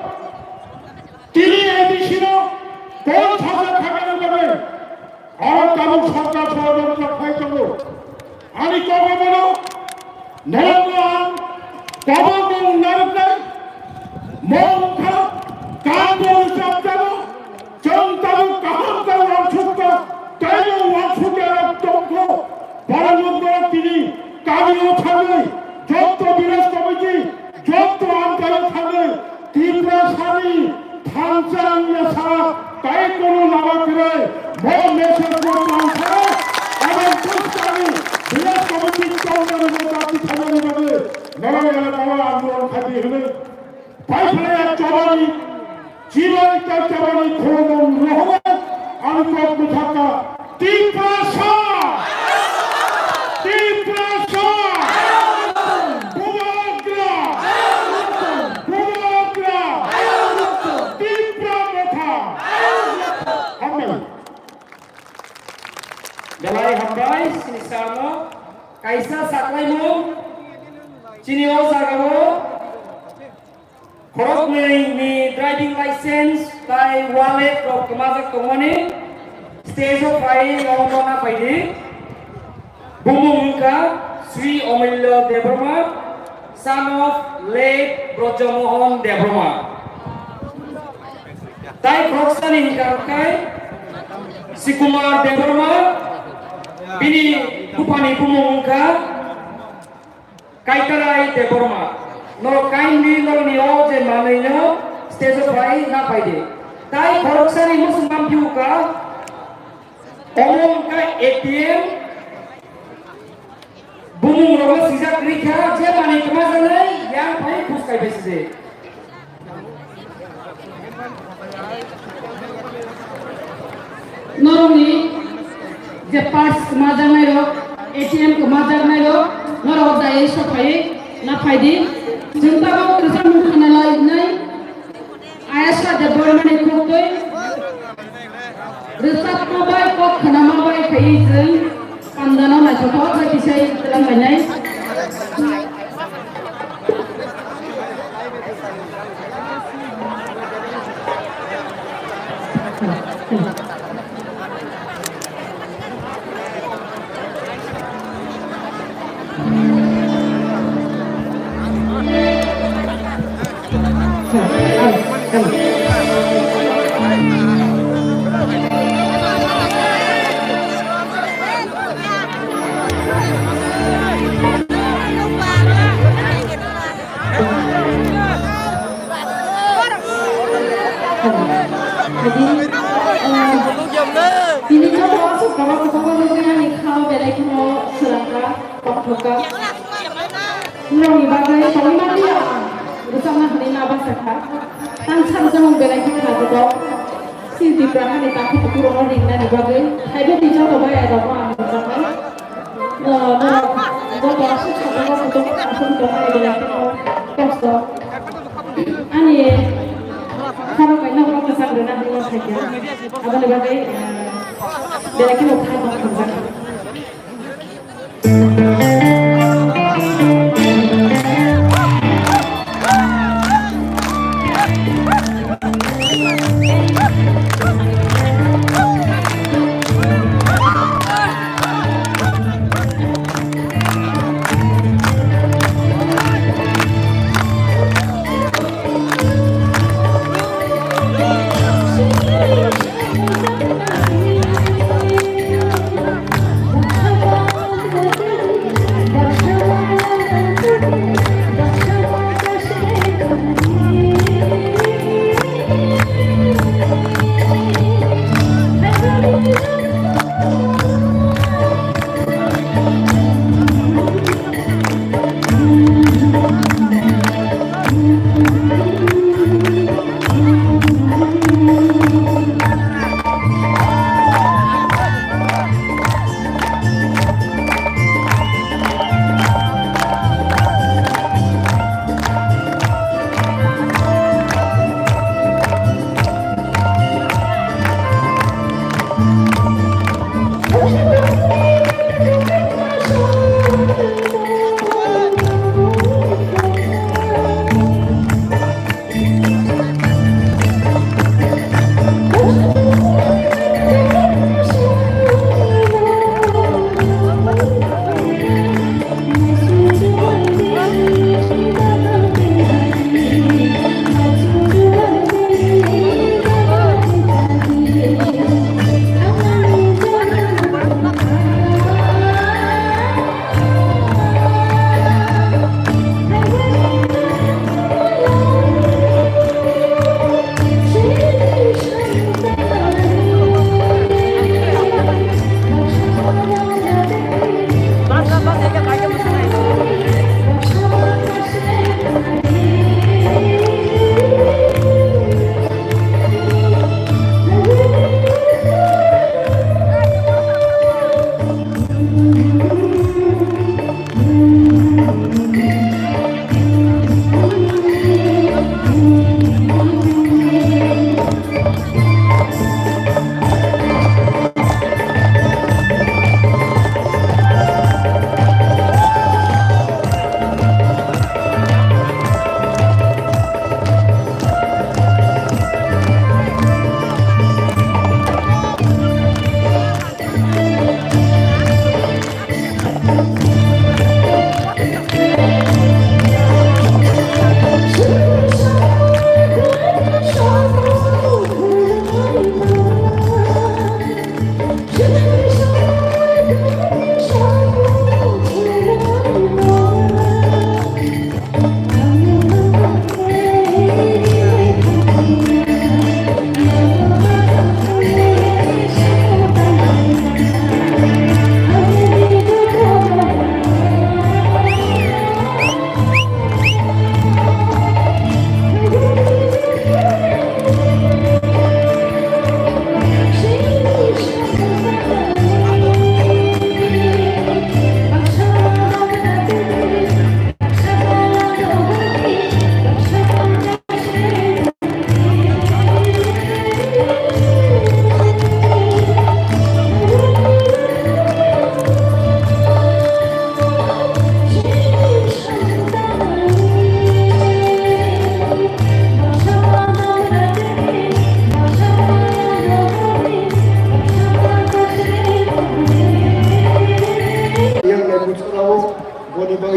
তিনি এই বিষয়ে কোন ভাষা থাকানো যাবে? আমার তাবুক সরকার ষড়যন্ত্র খাই চলো। Ani kobo bono, nono ang kobo mung narwknai, mung kha, kabo chapjano, chwng tabuk kaham khe wansukta, teibo wansukya rok tongkho, borok nokno tini kamio thangwi, jotto village committee, jotto amchaio thangwi, Tiprasani thansa wngya sa, tai kono lama kwrwi, mo message no tong sa, abang bwskangni village committee tongmani bo dati thanani bagwi, norok elakao andolon khaidi hwnwi, paiphalaya chobani, chibai ta chobani khorokmung rohorok, ani kok bwthakha, Tiprasa! Tiprasa! Bubagra! Bubagra! Tipra Motha! Hambai. Belai hambai, sini sarno. Kaisa saklaimung, chini o jagao. Khoroknwi ni driving license tai wallet rok kwmajak tongmani stage o phai o nona phaidi. Bumung wngkha Sri Omulya Debbarma, son of late Brajamohan Debbarma. Tai khoroksani hwnkha khai Sikumar Debbarma, bini buphani bumung wngkha Kaitarai Debbarma, norok kindly norokni o je manwino stage o phai na phaidi. Tai khoroksani muchung mang phiuka, omo wngkha A T M, bumung rogo sijak rikha, je manwi kwmajaknai yang phai khus kaibai sidi. Norokni je purse kwmajaknai rok, A T M kwmajaknai rok, norok dayai sophai na phaidi. Chwng tabuk kwchangmung khana lainai Ayasha Debbarmani khuktwi. Rwchapma bai kok khnama bai khaiwi chwng pandano naithothok khe tisai twlang lainai. Tini joto aswk borok kwbangma nukjaknai, ani khao belai kheno swrangkha, tongthokha. Norokni bagwi tongwi manliya ang rwchapna hwnwi ma bachakha. Tang sabo jemon belai khe kha joto. Chini Tipra hani takhuk bukurokno ringnani bagwi. Haibo twi joto bai abo ang rwchapnai. No, no, joto aswk sakao kutung aswk tongmani belai kheno kosto. Ani khorok kaina khorok kwchang rwna hwnwi uansukya. Aboni bagwi, eh, belai kheno khá tongthokjak.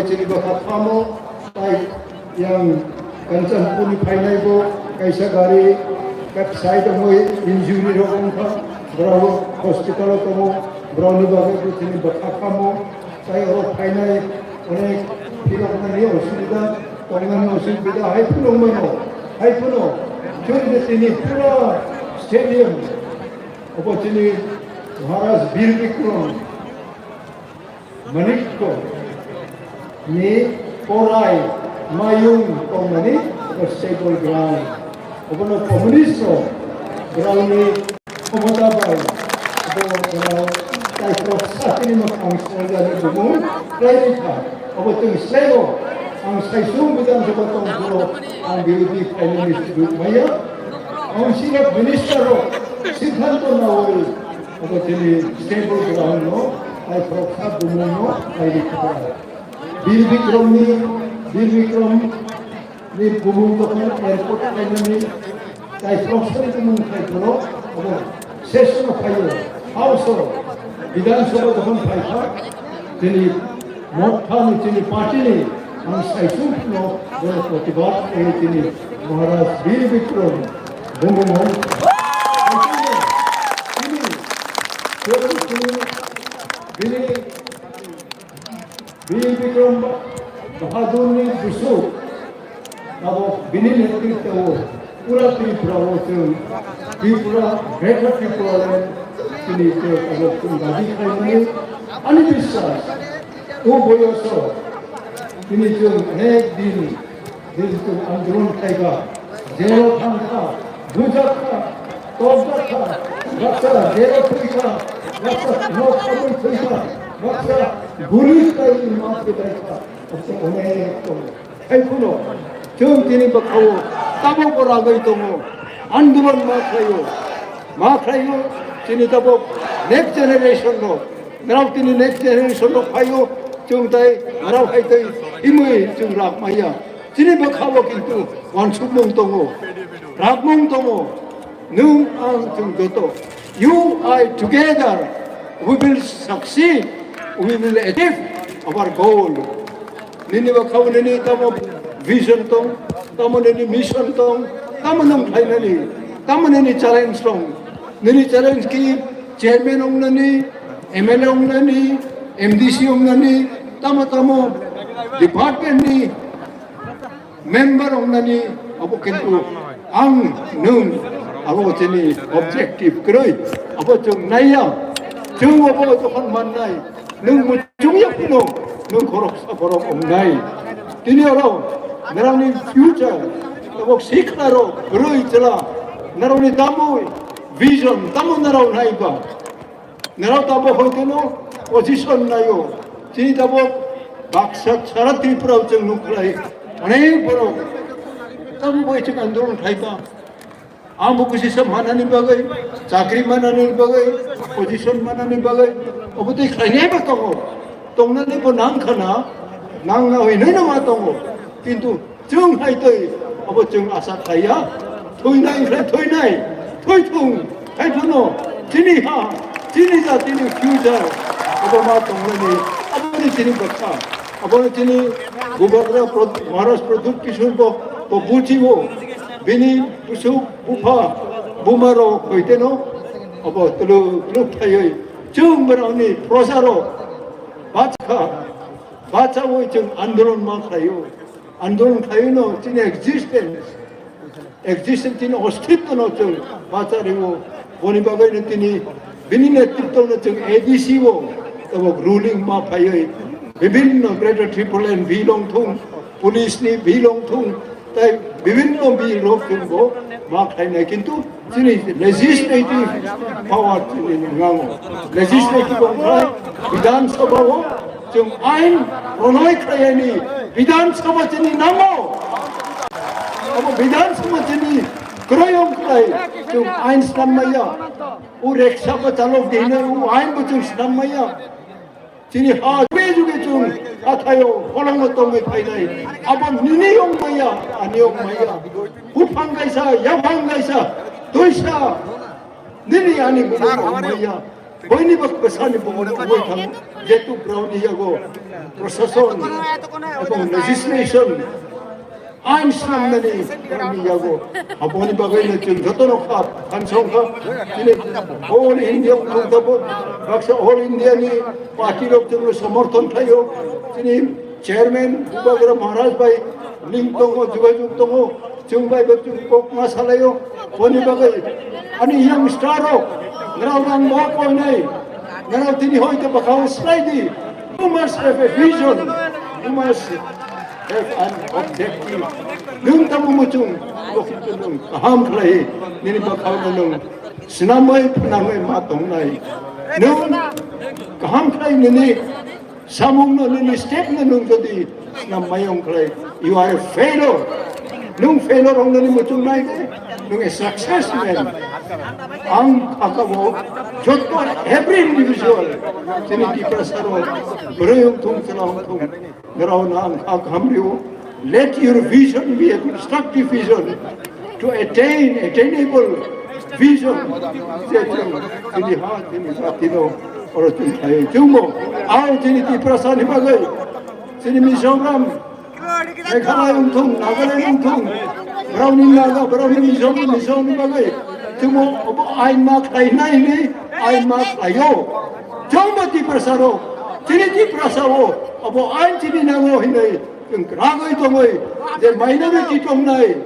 Chini bwkha phamo, tai yang Kanchanpurni phainai bo kaisa gari, kap side ongwi injury rok wngkha, borok hospital o tongo, borokni bagwi bo chini bwkha phamo, tai oro phainai onek phiroknani osubida, tongnani osubida, hai phano wngmano, hai phano chwng je chini pura stadium, obo chini Maharaj Bir Bikram Manikko ni korai mayung tongmani stable ground. Obono communist rok ground ni khomota bai obo ground tai prok sakini no ang songjani bumung khlai rikha. Obo chwng slego ang saisung bidang sabha tongphuru ang birodhi khlainani sujuk maya. Ang sirok minister rok siddhanto nawi Obo chini stable ground no, tai khoroksa bumung no, tai rikha. Bir Bikram ni, Bir Bikram ni bumung tokon airport khainani, tai khoroksa ni bumung khai phano, obo session o phaio, house o, Bidhan Sabha tokon phaikha, chini Motha ni chini party ni ang saisung no bono protibad khlai chini Maharaj Bir Bikram bumung hwn. Chini, chini, chini, bini, Bir Bikram Bahadur ni busuk abo bini netritwo pura Tripura o chwng Tripura, Greater Tripura land chini chwng abo chwng dabi khlaimani ani biswas. O boyoso tini chwng onek din, din chwng andolon khlaiba, jelo thangkha, bujakha, tokjakha, baksa jelo thwikha, baksa nok habwi thwikha, baksa guli khlaiwi ma thwibaikha, baksa onek tongo. Hai phano chwng tini bwkhao tabukbo ragwi tongo, andolon ma khlaio, ma khlaio, chini tabuk next generation rok, norok tini next generation rok phaio, chwng tai norok hai tei himwi chwng rak maya. Chini bwkhao kintu wansukmung tongo, rakmung tongo. Nwng ang chwng joto, you, I together, we will succeed, we will achieve our goal. Nini bwkhao nini tamo vision tong, tamo nini mission tong, tamo nwng khlainani, tamo nini challenge tong. Nini challenge ki chairman wngnani, M L A wngnani, M D C wngnani, tamo tamo department ni member wngnani abo kintu ang nwng abo chini objective kwrwi abo chwng naiya chwng abo jokhon mannai nwng muchungya phano nwng khoroksa borok wngnai tini oro norokni future abo sikla rok kwrwi chwla norokni tamwi vision tamo norok naiba Nero tabo hoiteno position nayo. Chini tabo baksa sara Tripura o chwng nukhlai. Onek borok tamo bai chwng andolon khlaiba. Ang bo kusi sa manani bagwi, chakri manani bagwi, position manani bagwi, obo tei khlainai ba tongo. Tongnani bo nang khana, nang na hoi nai na ma tongo. Kintu Chwng hai twi abo chwng asa khaiya, thwinai khe thwinai, thwithung, khai phano chini ha, chini jatini future abo ma tongnani, aboni chini bwkha, aboni chini Bubagra Pro-, Maharaj Pradyut Kishore bo, bo buchibo, bini busuk bupha, buma rok hoiteno abo tuluk tuluk thaiwi chwng borokni proja rok bachkha, bachawi chwng andolon ma khlaio. Andolon khlaino chini existence, existence chini ostitto no chwng bacha rio. Boni bagwi no tini bini netritto no chwng A D C o tabok ruling ma phaiwi bibhinno Greater Tripura Land bill ong thung, police ni bill ong thung, tai bibhinno bill rok chwng bo ma khlainai kintu Chini legislative power chini nango. Legislative ongkha Bidhan Sabha o chwng ain pranoi khlaiyani Bidhan Sabha chini nango. Abo Bidhan Sabha chini kwrwi ongkhlai chwng ain snam maya. U reksa ba chalok dina u ain bo chwng snam maya. Chini ha juge juge chwng hathaio kolongo tongwi phainai. Abo nini yong maya, ani yong maya. Buphang kaisa, yaphang kaisa, twisa. Nini ani bumung yong maya. Boini bak bwsani bumung wngwi thang, jetu brao ni yago prosason ebong legislation ain snamnani brao ni yago. Aboni bagwi no chwng jotono kha phan song kha. Chini all India wngthang tabuk, baksa all India ni party rok chwngno somorthon khlaio. Chini chairman Bubagra Maharaj bai link tongo, jogajog tongo. Chwng bai bo chwng kok ma salaio, boni bagwi ani young star rok, nrao rang bo koinai, nrao tini hoi khe bwkhao slai di. You must have a vision, you must have an objective. Nwng tamo muchung, bo khito nwng kaham khlai, nini bwkhao no nwng swnamwi phnangwi ma tongnai. Nwng kaham khlai nini samung no nini step no nwng jodi swnam mayung khlai, you are a failure. Nwng failure wngnani muchung nai de, nwng a success man. Ang khakabo jotto every individual, chini Tiprasa rok, bwrwi wngthung, chwla wngthung, nrao no ang kha kaham rio. Let your vision be a constructive vision to attain attainable vision. Je chwng chini ha, chini jati no oro chwng khlai chwngmo. Ang chini Tiprasa ni bagwi, chini Mizoram, Meghalaya wngthung, Nagaland wngthung, brao ni Naga, brao ni Mizo, Mizo ni bagwi chwngmo obo ain ma khlai nai ni, ain ma khlaio. Chwngbo Tiprasa rok, chini Tiprasa o obo ain chini nango hinwi chwng kwragwi tongwi, je minority tongnai,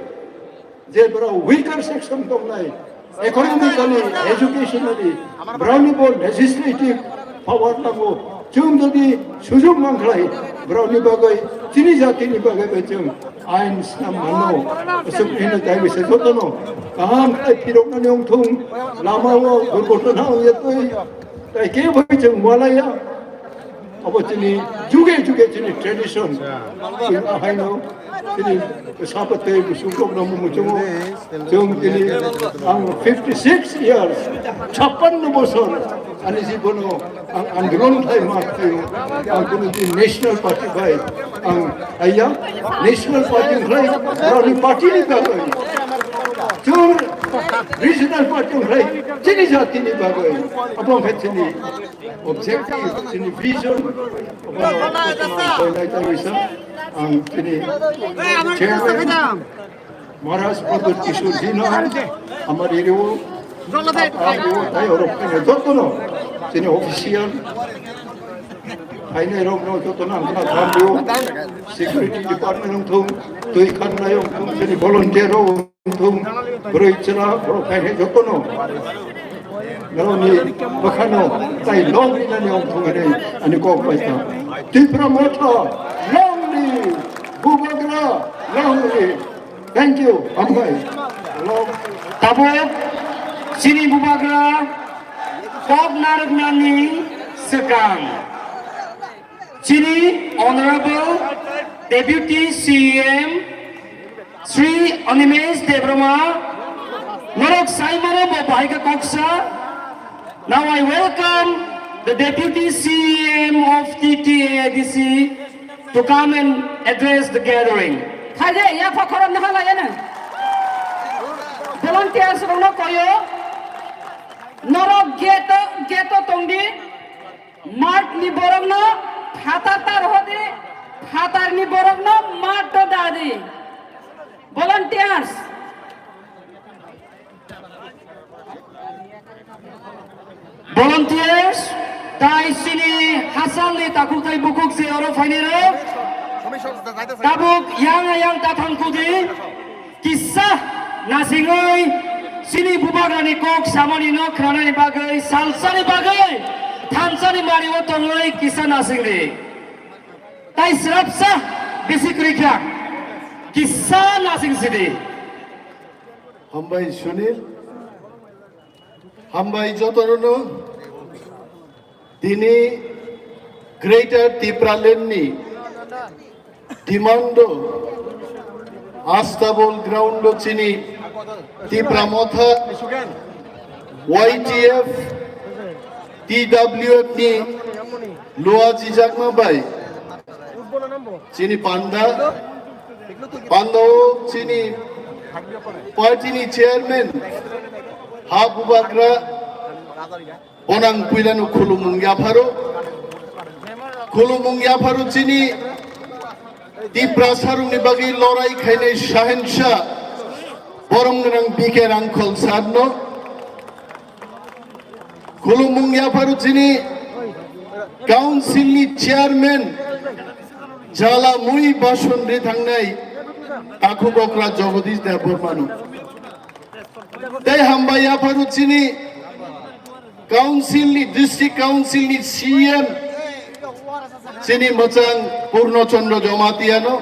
je borok weaker section tongnai, economically, educationally, borokni bo legislative power nango. Chwng jodi sujug mankhlai, borokni bagwi, chini jatini bagwi bai chwng ain snam mano. Aswk hino jai bisa jotono kaham khlai phiroknani wngthung, lama o durghotona wngya twi, tai kebo chwng walaya. Abo chini juge juge chini tradition. Chini ahaino chini sapa tei busu kok no muchungo. Chwng chini ang fifty six years, chappanno bosor ani jibono ang andolon khai ma khaio. Ang kunu chini national party bai ang aya national party khai, rani party ni bagwi. Chwng regional party khai chini jati ni bagwi. Abo khai chini objective, chini vision, ang chini chairman Maharaj Pradyot Kishore ji no, amar iriwo, iriwo, tai oro phainai jotono, chini official phainai rok no jotono ang khna thank you, security department wngthung, twi khanai wngthung, chini volunteer rok. Wngthung, bwrwi chwla borok phaikhe jotono norokni bwkhano tai long rinani wngthung hinwi ani kok bai kha. Tipra Motha long live! Bubagra long live! Thank you, hambai. Long. Tabuk chini Bubagra kok narwknani swkang. Chini Honorable Deputy C E M Shri Animesh Debbarma, norok saimano bo bahai kha koksa. Now I welcome the Deputy C E M of T T A A D C to come and address the gathering. Thaje ya phokorom na hala yana. Volunteers rokno koyo. Norok gate-o, gate-o tongdi. Mat ni borokno phatar ta rohodi, phatar ni borokno mat o dadi. Volunteers. Volunteers, tai chini hachal ni takhuk tai bukhuk se oro phainai rok. Tabuk yang yang ta thang kudi. Kisa nasingwi chini bubagrani kok samani no khwnanani bagwi, salsani bagwi, thansani mario tongwi kisa nasingdi. Tai srapsa bisi kwrwi kha, kisa nasing sidi. Hambai Sunil. Hambai jotono no. Tini Greater Tipraland ni demand o Astabol ground o chini Tipra Motha Y T F T W F ni lua chijakma bai chini panda, panda o chini party ni chairman ha bubagra Bonang puilano khulumung yapharo. Khulumung yapharo chini Tiprasarokni bagwi lorai khainai Shahenshah borom gwnang B K Rangkhol sarno. Khulumung yapharo chini council ni chairman jala mui bason ri thangnai Takhuk okra Jagadish Debbarmano. Tei hambai yapharo chini council ni, district council ni C M chini mwchang Purno Chandra Jamatia no,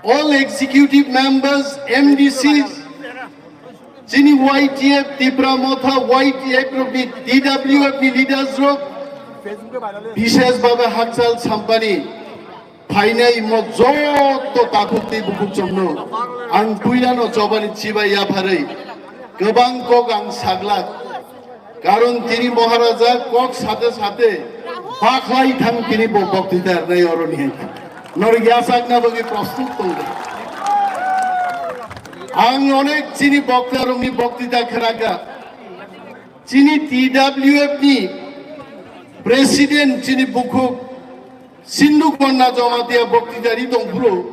all executive members, M D Cs, chini Y T F, Tipra Motha Y T F rok ni, T W F ni leaders rok, bishesh bhabe Hakchal Sampani phainai mo joto takhuk tei bukhuk chomno ang puilano chobani chibai yapharwi kwbang kok ang saglak. Karon tini Maharaja kok sate sate bakhlai thang tini bo boktita rwnai oroni hai. Norok yachakna bagwi prostut tongdi. Ang onek chini bokta rokni boktita khnakha. Chini T W F ni president chini bukhuk Sindhu Konna Jamatia boktita ri tong phuru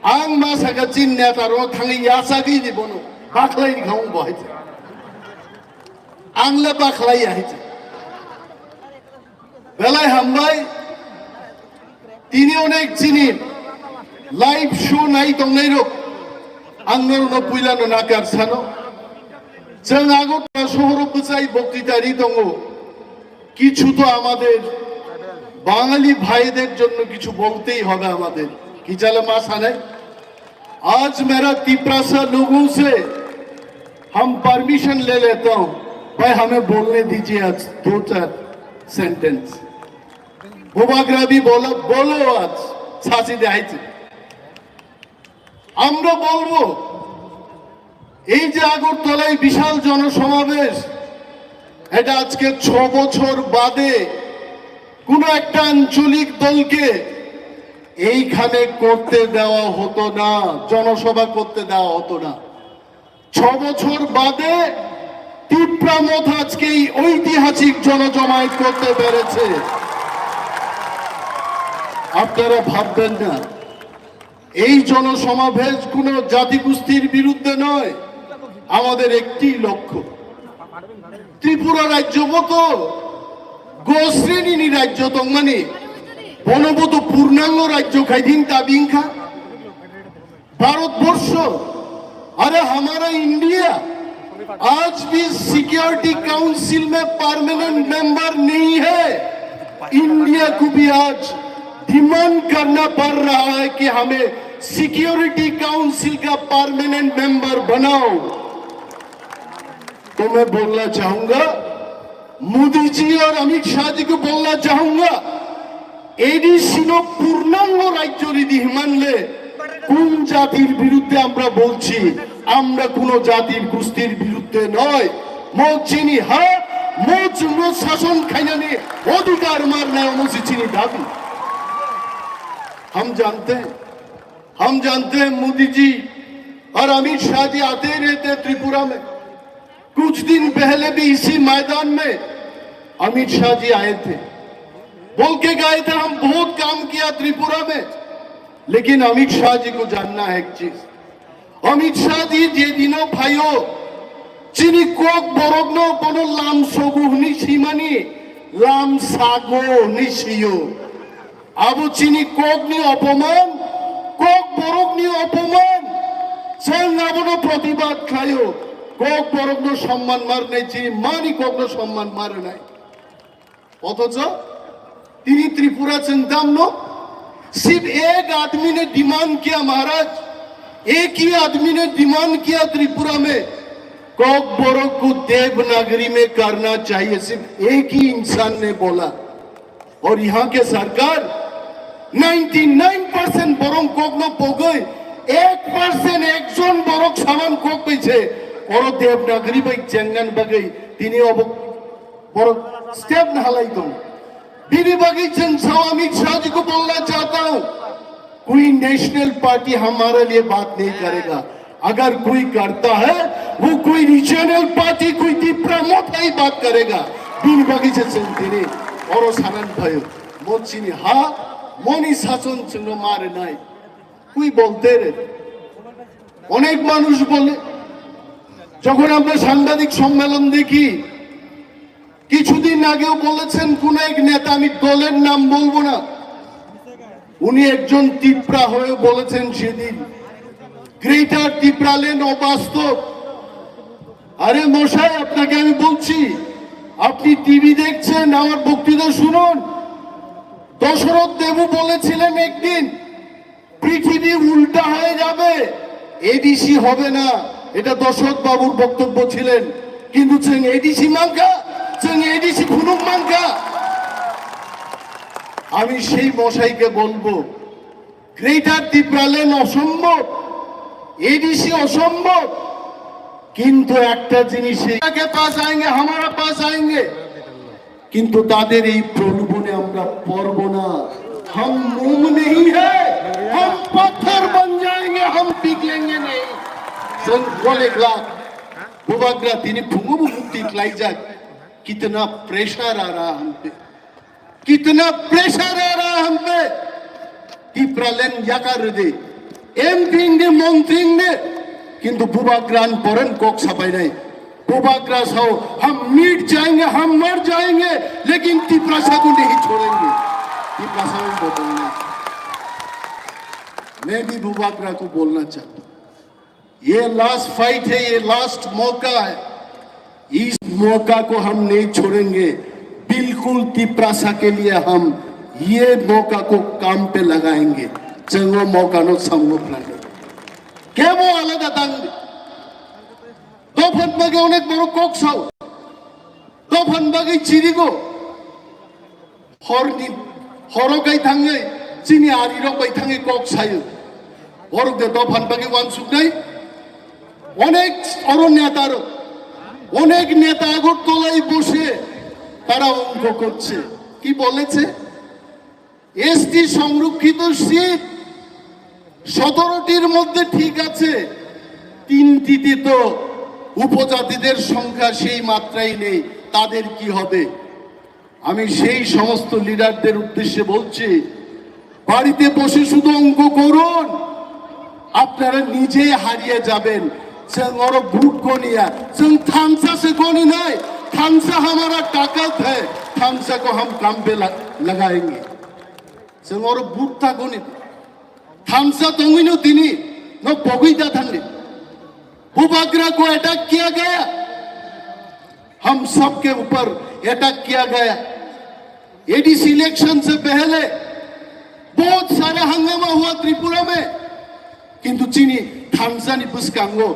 ang ma saka chini neta rok thangwi yachagwi di bono bakhlai ni khaung bo hai. Ang le bakhlai ya hai. Belai hambai. Tini onek chini live show nai tongnai rok ang norokno puilano nakar sano. Chwng Agartala sohoro bwchai boktita ri tongo. কিছু তো আমাদের বাঙালি ভাইদের জন্য কিছু বলতেই হবে আমাদের। কি চালে মা সানাই? आज मेरा तिपरासा लोगों से हम परमिशन ले लेता हूँ, भाई हमें बोलने दीजिए आज दो चार sentence. Bubagra bhi bolo, bolo, আজ সাসি দেখাইছে। আমরা বলবো, এই যে আগরতলায় বিশাল জনসমাবেশ, এটা আজকে ছ বছর বাদে কোনো একটা আঞ্চলিক দলকে এইখানে করতে দেওয়া হতো না, জনসভা করতে দেওয়া হতো না। ছ বছর বাদে তিপ্রা মথ আজকে এই ঐতিহাসিক জনজমায়েত করতে পেরেছে। আপনারা ভাববেন না, এই জনসমাবেশ কোনো জাতিগোষ্ঠীর বিরুদ্ধে নয়। আমাদের একটি লক্ষ্য, ত্রিপুরা রাজ্য মতো গ শ্রেণীর রাজ্য তংমানি বনবত পূর্ণাঙ্গ রাজ্য খাইদিন তাবিংখা ভারতবর্ষ। अरे हमारा इंडिया आज भी सिक्योरिटी काउंसिल में परमानेंट मेंबर नहीं है। इंडिया को भी आज डिमांड करना पड़ रहा है कि हमें सिक्योरिटी काउंसिल का परमानेंट मेंबर बनाओ। तो मैं बोलना चाहूंगा, मोदी जी और अमित शाह जी को बोलना चाहूंगा, ADC no purnango rajyo ridi himanle কোন জাতির বিরুদ্ধে আমরা বলছি? আমরা কোনো জাতির গোষ্ঠীর বিরুদ্ধে নয়। Mo chini ha, mo chwngno sason khainani odhikar marnai, omo se chini dabi. हम जानते हैं, हम जानते हैं मोदी जी और अमित शाह जी आते ही रहते हैं त्रिपुरा में। कुछ दिन पहले भी इसी मैदान में अमित शाह जी आए थे, बोल के गए थे, हम बहुत काम किया त्रिपुरा में। लेकिन अमित शाह जी को जानना है एक चीज, अमित शाह जी जे दिनो phaio, chini kok borokno bono lam sogo hwnwi swimani, lam sago hwnwi swiyo. Abo chini kokni opoman, kok borokni opoman. Chwng abono protibad khlaio. Kok borokno somman marnai, chini mani kokno somman marnai. অথচ তিনি ত্রিপুরা চিন্তাম নো, सिर्फ एक आदमी ने डिमांड किया महाराज, एक ही आदमी ने डिमांड किया त्रिपुरा में, कोकबोरोक को देवनागरी में करना चाहिए, सिर्फ एक ही इंसान ने बोला। और यहाँ के सरकार ninety nine percent borong kokno pogoi, ek percent ekjon borok saman kok bai se, oro Devanagari bai chengnan bagwi tini obo borok step na halai tong. Bini bagwi chwng sao Amit Shah ji ko bolna chahta hu, koi national party hamare liye baat nahi karega. अगर कोई करता है, वो कोई regional party, कोई तिप्रा मोथा ही बात करेगा। Bini bagwi se chwng tini oro sanani phaio, mo chini ha, moni sachon chwngno ma rwnai. कोई बोलते रे, অনেক মানুষ বলে, যখন আমরা সাংবাদিক সম্মেলন দেখি, কিছুদিন আগেও বলেছেন কোন এক নেতা, আমি দলের নাম বলবো না, উনি একজন তিপ্রা হয়ে বলেছেন সেদিন, গ্রেটার তিপ্রাল্যান্ড অবাস্তব। আরে মশাই, আপনাকে আমি বলছি, আপনি টিভি দেখছেন, আমার বক্তৃতা শুনুন। দশরথ দেবু বলেছিলেন একদিন, পৃথিবী উল্টা হয়ে যাবে, এডিসি হবে না, এটা দশরথ বাবুর বক্তব্য ছিলেন। কিন্তু চেং এডিসি মাঙ্কা, চেং এডিসি ফুনুক মাঙ্কা। আমি সেই মশাইকে বলবো, গ্রেটার তিপ্রাল্যান্ড অসম্ভব, এডিসি অসম্ভব, কিন্তু একটা জিনিস, के पास आएंगे, हमारा पास आएंगे। কিন্তু তাদের এই প্রলোভনে আমরা পড়ব না। हम मोम नहीं है, हम पत्थर बन जाएंगे, हम पिघलेंगे नहीं। Chwng gole glak, Bubagra tini phungo bo mukti klaijak. कितना प्रेशर आ रहा हम पे, कितना प्रेशर आ रहा हम पे। Tipraland yakar de, M P de, montri de, kintu Bubagra ni poren kok sapai nai. Bubagra sao, हम मिट जाएंगे, हम मर जाएंगे, लेकिन तिप्रासा को नहीं छोड़ेंगे। तिप्रासा में बदलना। मैं भी बुबागरा को बोलना चाहता हूँ, ये लास्ट फाइट है, ये लास्ट मौका है। इस मौका को हम नहीं छोड़ेंगे। बिल्कुल तिप्रासा के लिए हम ये मौका को काम पे लगाएंगे। Chwng o mokano samung plango. Kebo alada tangdi. Dophan bagwi onek borok kok sao. Dophan bagwi chirigo. Horni, horo kai thangwi, chini arirok bai thangwi kok sayo. Borok de dophan bagwi wansuknai. অনেক বড় নেতারও, অনেক নেতা আগরতলায় বসে তারা অঙ্ক করছে। কি বলেছে? এসটি সংরক্ষিত সিট সতেরোটির মধ্যে ঠিক আছে, তিনটিতে তো উপজাতিদের সংখ্যা সেই মাত্রায় নেই, তাদের কি হবে? আমি সেই সমস্ত লিডারদের উদ্দেশ্যে বলছি, বাড়িতে বসে শুধু অঙ্ক করুন, আপনারা নিজেই হারিয়ে যাবেন। Chwng oro vote goniya, chwng thansa se goni nai, thansa hamara takat hai, thansa ko hum kam pe la-, lagayenge. Chwng oro vote ta goni, thansa tongwino tini no pogwi da thangdi. Bubagra ko attack kiya gaya, हम सबके ऊपर अटैक किया गया। ADC election से पहले बहुत सारा हंगामा हुआ त्रिपुरा में, কিন্তু chini thansa ni bwskango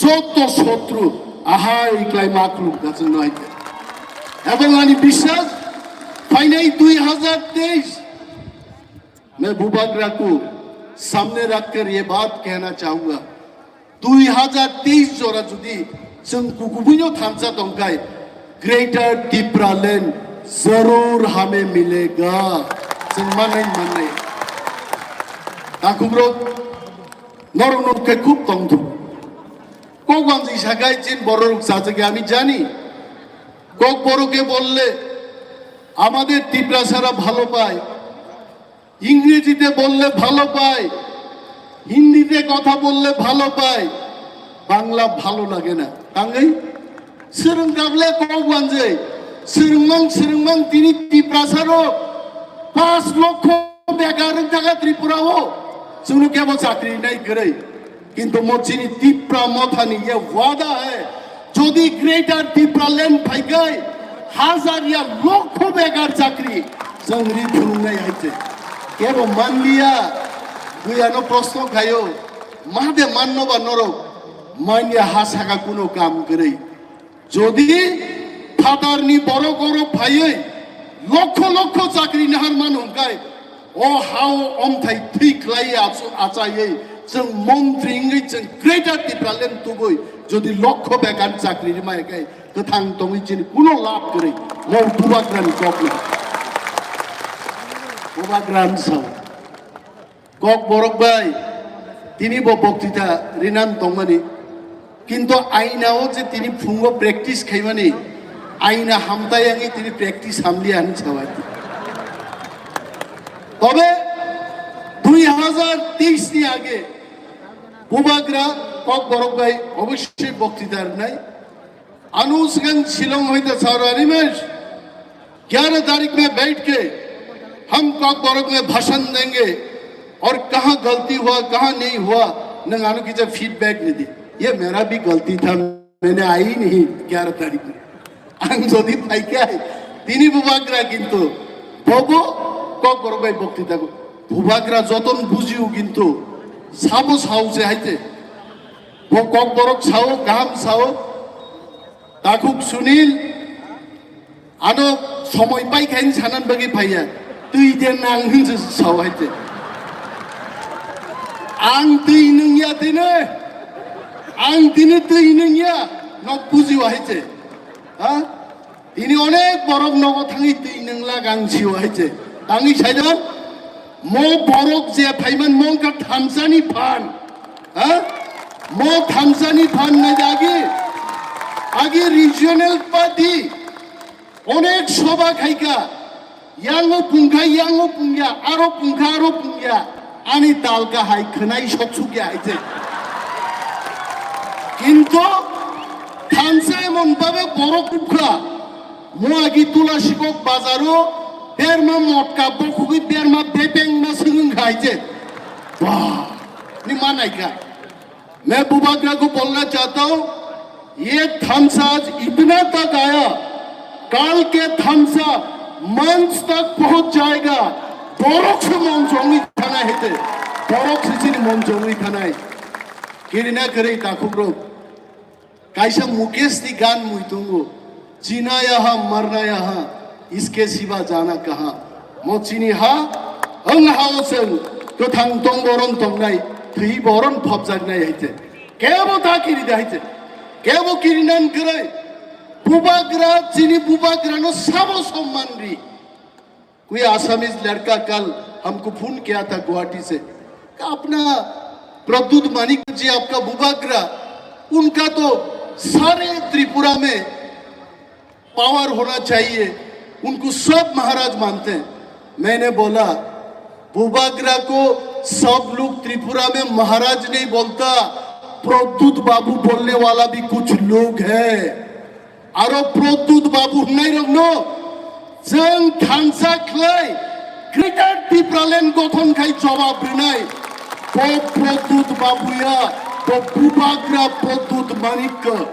joto sotru ahai klai ma khulum gachang no aite. Ebong ani biswas phainai dui hazar teis, मैं बुबागरा को सामने रखकर ये बात कहना चाहूंगा, dui hazar teis jora jodi chwng kukubuino thansa tongkhai, Greater Tipraland zarur hame milega. Chwng manai manai. Takhukrok norok nokhe khub tongthok. Kokwanjwi sakai chin bororok chajagya ami jani. Kokboroke bolle amader Tiprasara bhalo pai. ইংরেজিতে বললে ভালো পায়, হিন্দিতে কথা বললে ভালো পায়, বাংলা ভালো লাগে না। Tangwi swrwng kable kok wanjwi, swrwngmang swrwngmang tini Tiprasaro পাঁচ লক্ষ বেকার wng thaka Tripurao, chwngno kebo chakri nai kwrwi. কিন্তু mo chini Tipra Mothani ye wada hai, jodi Greater Tipraland phaikai, hazar ya lokho bekar chakri chwng ri phunuknai hai se. Kebo manliya, buya no proshno khaio, ma de manno ba norok, manya ha saka kuno kam kwrwi. Jodi phatarni borok oro phaiwi lokho lokho chakri nahar mano hwnkhe, o hao omthai thwi khlai achu-, achaiwi chwng montri wngwi chwng Greater Tipraland tubui jodi lokho bekar chakri rima hwnkhe kwthang tongwi chini kuno lab kwrwi mo Bubagrani kokno. Bubagrani sao. Kokborok bai, Tini bo boktita rinan tongmani, kintu aina o je tini phungo practice khaimani, aina hamtai yangi tini practice hamliya hinwi sabai. Tobe dui hazar teis ni age Bubagra Kokborok bai obossoi boktita rwnai. Anu swkang Shillong hoite sir Animesh, ग्यारह तारीख में बैठ के हम कॉकबोरोक में भाषण देंगे और कहाँ गलती हुआ, कहाँ नहीं हुआ, nang ano kisa feedback ni di. Ye mera bhi galti tha, maine aayi nahi ग्यारह तारीख में. Ang jodi phaikha, tini Bubagra kintu bobo Kokborok bai boktita ko. Bubagra joton bujiu kintu sabo sao se haite. Bo Kokborok sao, kaham sao. Takhuk Sunil, ano somoi paikha hinwi sanan bagwi phaiya. Twi de nang hinwi sao haite. Ang twi nungya tini. Ang tini twi nungya. Nok bujiwa haite. Ha? Tini onek borok nogo thangwi twi nungla gang siwa haite. Tangwi saidon, mo borok je phaiman mo wngkha thamsani phan. Ha? Mo thamsani phan nai agi. Agi regional party onek soba khaika. Yango pungkha, yango pungya, aro pungkha, aro pungya. Ani talka hai khwnai sok sukya haite. Kintu thamsa emon babe borok ukha. Mo agi Tulasikok bazaro berma motka bokhugwi berma bebengma swngwng kha haite. Bah, ni manaika. मैं बुबाग्रा को बोलना चाहता हूँ, ये थम्स आज इतना तक आया, कल के थम्स मंच तक पहुंच जाएगा. Borok se mon jongwi thanai hete, borok se chini mon jongwi thanai. Kirina kwrwi takhukrok. Kaisa Mukesh ni gan mui tongo. Jina yaha, marna yaha, iske siwa jana kaha. Mo chini ha, ang ha o chwng kwthang tong boron tongnai, thwi boron phobjaknai haite. Kebo ta kiri da haite. Kebo kiri nan kwrwi. Bubagra, chini Bubagra no sabo somman ri. कोई आसामीज लड़का कल हमको फोन किया था गुवाहाटी से, कहा, "अपना प्रद्युत मानिक जी, आपका बुबाग्रा, उनका तो सारे त्रिपुरा में पावर होना चाहिए, उनको सब महाराज मानते हैं।" मैंने बोला, "बुबाग्रा को सब लोग त्रिपुरा में महाराज नहीं बोलता, प्रद्युत बाबू बोलने वाला भी कुछ लोग है।" Aro Pradyut Babu hwnnairokno chwng thansa khlai Greater Tipraland gothon khai jobab rwnai. Bo Pradyut Babu ya, bo Bubagra Pradyut Manikya.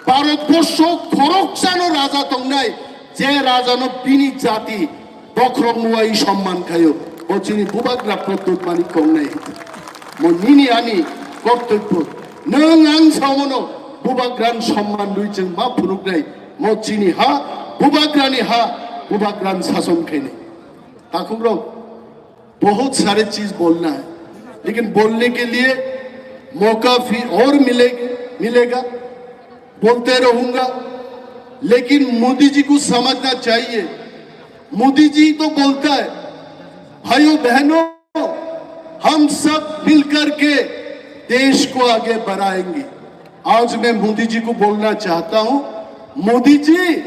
Bharatborsho khoroksano raja tongnai, je rajano bini jati Bokhorok nuwai somman khayo, bo chini Bubagra Pradyut Manik kongnai. Mo nini ani kortobyo, nwng ang samono Bubagran somman rwi chwng ma phunuknai, mo chini ha, Bubagrani ha, Bubagran sason khainai. Takhukrok, बहुत सारे चीज बोलना है, लेकिन बोलने के लिए मौका फिर और मिले, मिलेगा। बोलते रहूंगा, लेकिन मोदी जी को समझना चाहिए। मोदी जी तो बोलता है, भाइयों बहनों, हम सब मिलकर के देश को आगे बढ़ाएंगे। आज मैं मोदी जी को बोलना चाहता हूं, मोदी जी,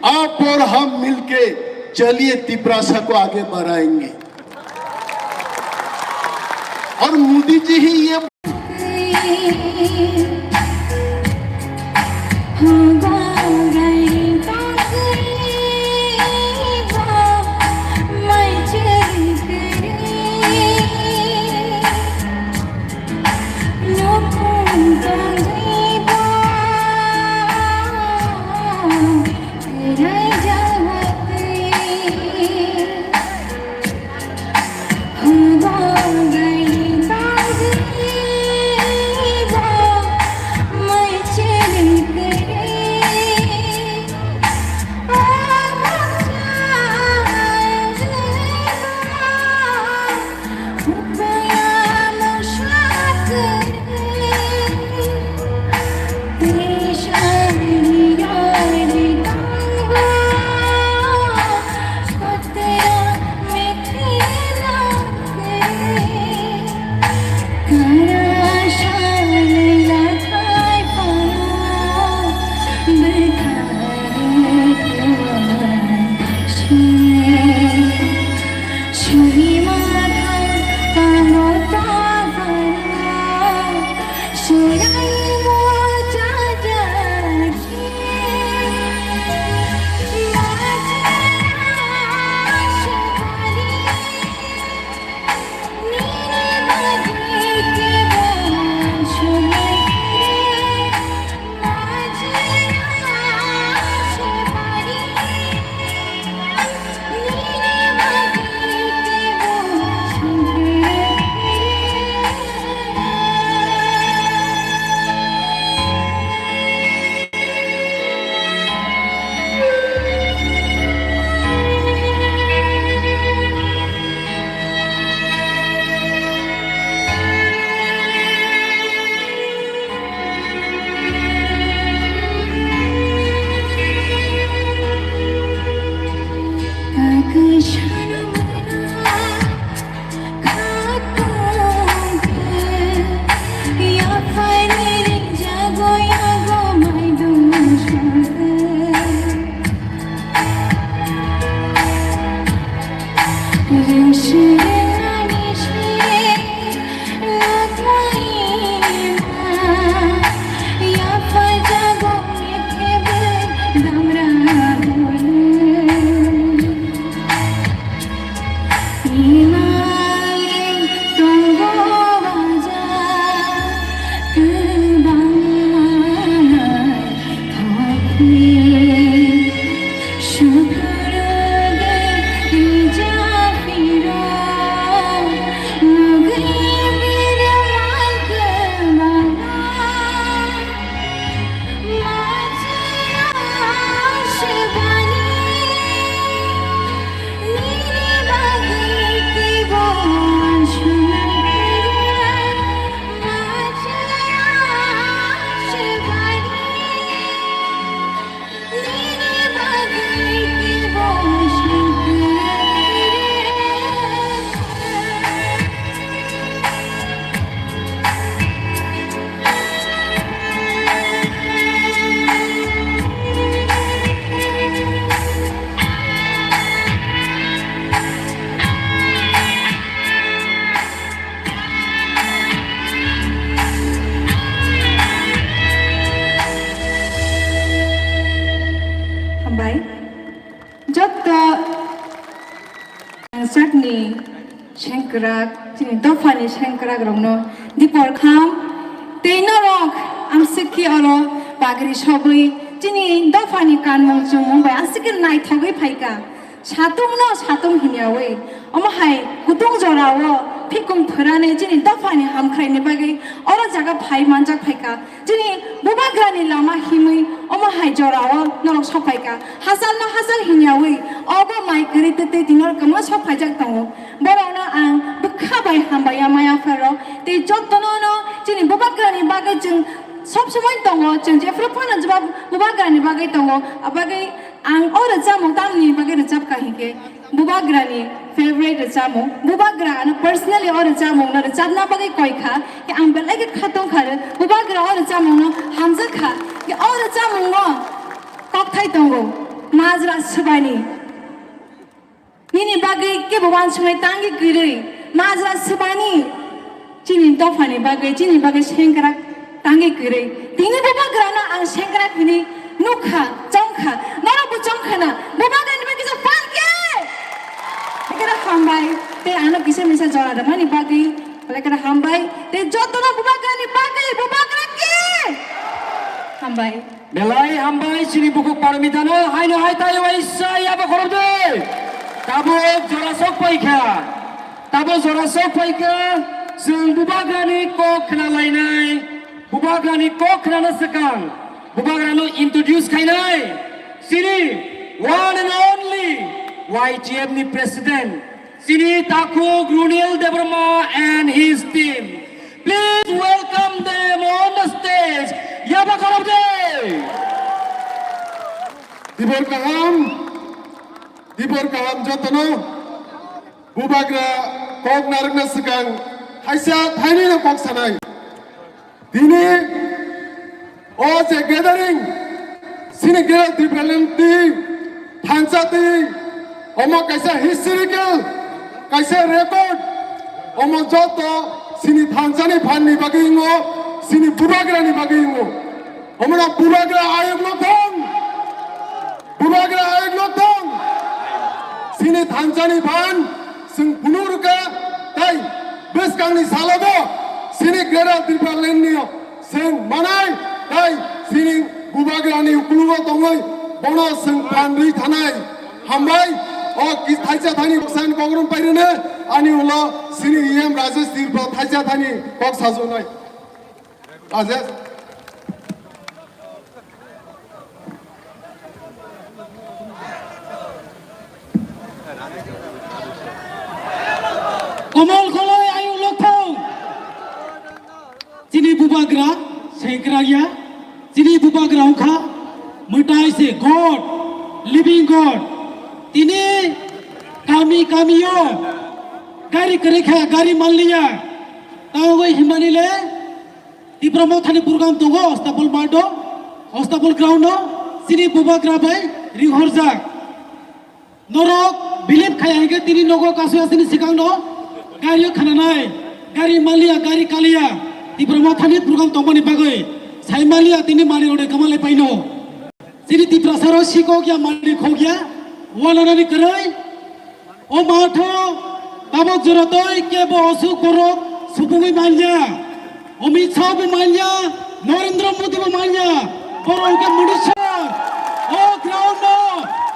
आप और हम मिलके चलिए, तिपरासा को आगे बढ़ाएंगे। और मोदी जी ही ये Rak, chini dophani sengkrakrokno dipor kham, tei norok amsiki oro bagri sobwi chini dophani kanmung chumung bai aswk khe naithogwi phaikha. Satungno satung hinyawi, omo hai kutung jorao phikung phwrani chini dophani hamkhraini bagwi oro jaga phai manjak phaikha. Chini bubagrani lama himwi omo hai jorao norok sokphaikha. Hasalno hasal hinyawi obo mai kwrwi twtwi tini norok kwbangma sokphaijak tongo. Borokno ang bwkha bai hambai ya maya pharo tei jotono no chini bubagrani bagwi chwng sob somoi tongo, chwng jephru phano jeba bubagrani bagwi tongo. Abagwi ang o rwchapmung tamni bagwi rwchapkha hinkhe bubagrani favorite rwchapmung. Bubagra ano personally o rwchapmungno rwchapna bagwi koikha, khe ang belai khe khatungkha re. Bubagra o rwchapmungno hamjakha, khe o rwchapmungo kokthai tongo, Majra Swbaini. Nini bagwi kebo uansuknai tangwi kwrwi, Majra Swbaini chini dophani bagwi, chini bagwi sengkrak tangwi kwrwi. Tini bubagrano ang sengkrak hwnwi nukha, chongkha, norokbo chongkhana, bubagrani bagwi kisa phan khe? Ekere hambai, tei ano kisa misa jora rwmani bagwi, ekere hambai, tei jotono bubagrani bagwi, bubagra khe? Hambai. Belai hambai chini bukhuk parmitano haino hai tai waisa yaba khorokdwi. Tabuk jora sok paikha. Tabuk jora sok paikha. Chwng bubagrani kok khna lainai. Bubagrani kok khnana swkang bubagrano introduce khainai. Chini one and only Y T F ni president. Chini takhuk Runil Debbarma and his team. Please welcome them on the stage. Yaba khorokdwi. Dibor kaham, dibor kaham jotono. Bubagra kok narwkna swkang thaisa thainwino kok sanai. Tini o je gathering, chini Greater Tipraland ni thansa twi, omo kaisa historical, kaisa record, omo joto chini thansani phanni bagwi wngo, chini bubagrani bagwi wngo. Omono bubagra ayukno thung. Bubagra ayuk no tong. Chini thansani phan chwng phunuk rwkha tei bwskangni salogo chini Greater Tipraland ni chwng manai tei chini bubagrani ukulugo tongwi bono chwng phan rwi thanai. Hambai o ki-, thaisa thani kok san kok rom pairwne ani ulo chini E M Rajesh Tripura thaisa thani kok sajwnai. Rajesh. Komol koloi ayung lokhong. Chini bubagra sengkrakya. Chini bubagra wngkha mwtai se God, living God. Tini kami kamio gari kwrwi kha, gari manliya. Tangwi himani le Tipra Mothani program tongo, Ostapol Mado, Ostapol Ground no, chini bubagra bai ringhorjak. Norok believe khai hingke tini nogo kasu asini sikang no, gari o khananai, gari maliya, gari kaliya, Tipra Mothani program tongmani bagwi, sai maliya tini mani rode kamalai paino. Chini Tiprasaro sikok ya mani khok ya, wananani kwrwi, o matho tabok joratoi kebo osuk borok supungwi manya, Amit Shah bo manya, Narendra Modi bo manya, borok hingke Modi sir, o ground no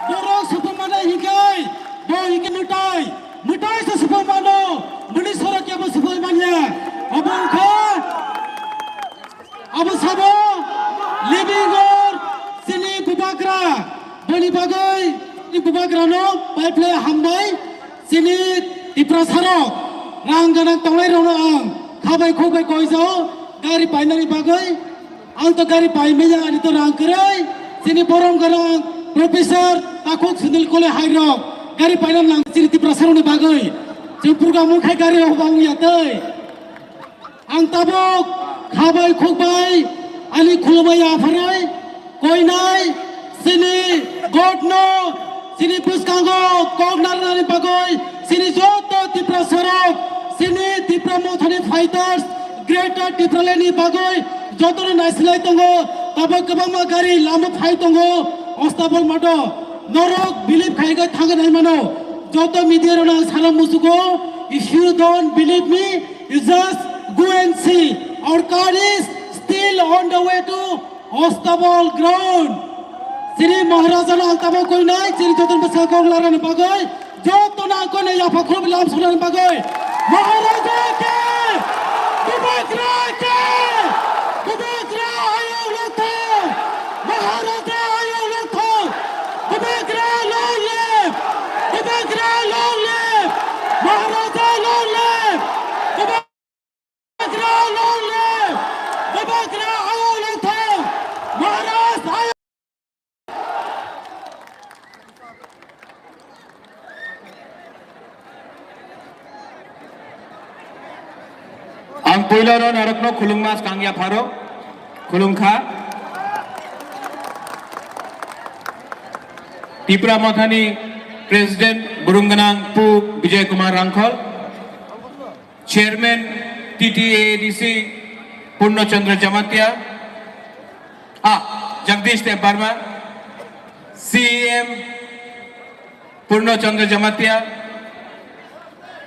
borok supung mano hingke, bo hingke mwtai, mwtai se supung mano, Modi sir kebo supung manya, obo wngkha. Abo sabo living God chini bubagra, boni bagwi chini bubagrano pai phlai hambai. Chini Tiprasarok rang ganang tongnai rokno ang khabai khukbai koijao gari painani bagwi. Ang to gari paimaya, ani to rang kwrwi. Chini borom ganang Professor Takhuk Sunil Kole hai rok gari paina nang chini Tiprasarokni bagwi. Chwng program wngkhai gari rok bang ya tei. Ang tabuk khabai khukbai ani khulumai apharwi koinai chini God no chini bwskango kok narwknani bagwi chini joto Tiprasarok chini Tipra Mothani fighters Greater Tipraland ni bagwi jotono naisilai tongo tabuk kwbangma gari lama phai tongo Ostapol Mado norok believe khai khe thangwi nai mano joto media rok nang sala musugo If you don't believe me, you just go and see. Our car is still on the way to Astabal ground. Sri Maharaja no ang tamo koi nai, sri joton basa kong lara ni bagoi, joto na koi nai yapha khulum lam suna ni bagoi. Maharaja ke, Bubagra ke, Bubagra ayong lotho, Maharaja ayong lotho, Bubagra long live, Bubagra long live, Maharaja long live, Bubagra long live, Bubagra ayong lotho, Maharaj ayong. Ang puila ro narokno khulungma skang ya pharo khulungkha. Tipra Mothani President Burungganang Pu Bijay Kumar Rangkhol, Chairman T T A A D C Purno Chandra Jamatia, ah, Jagdish Deb Barma, C E M Purno Chandra Jamatia,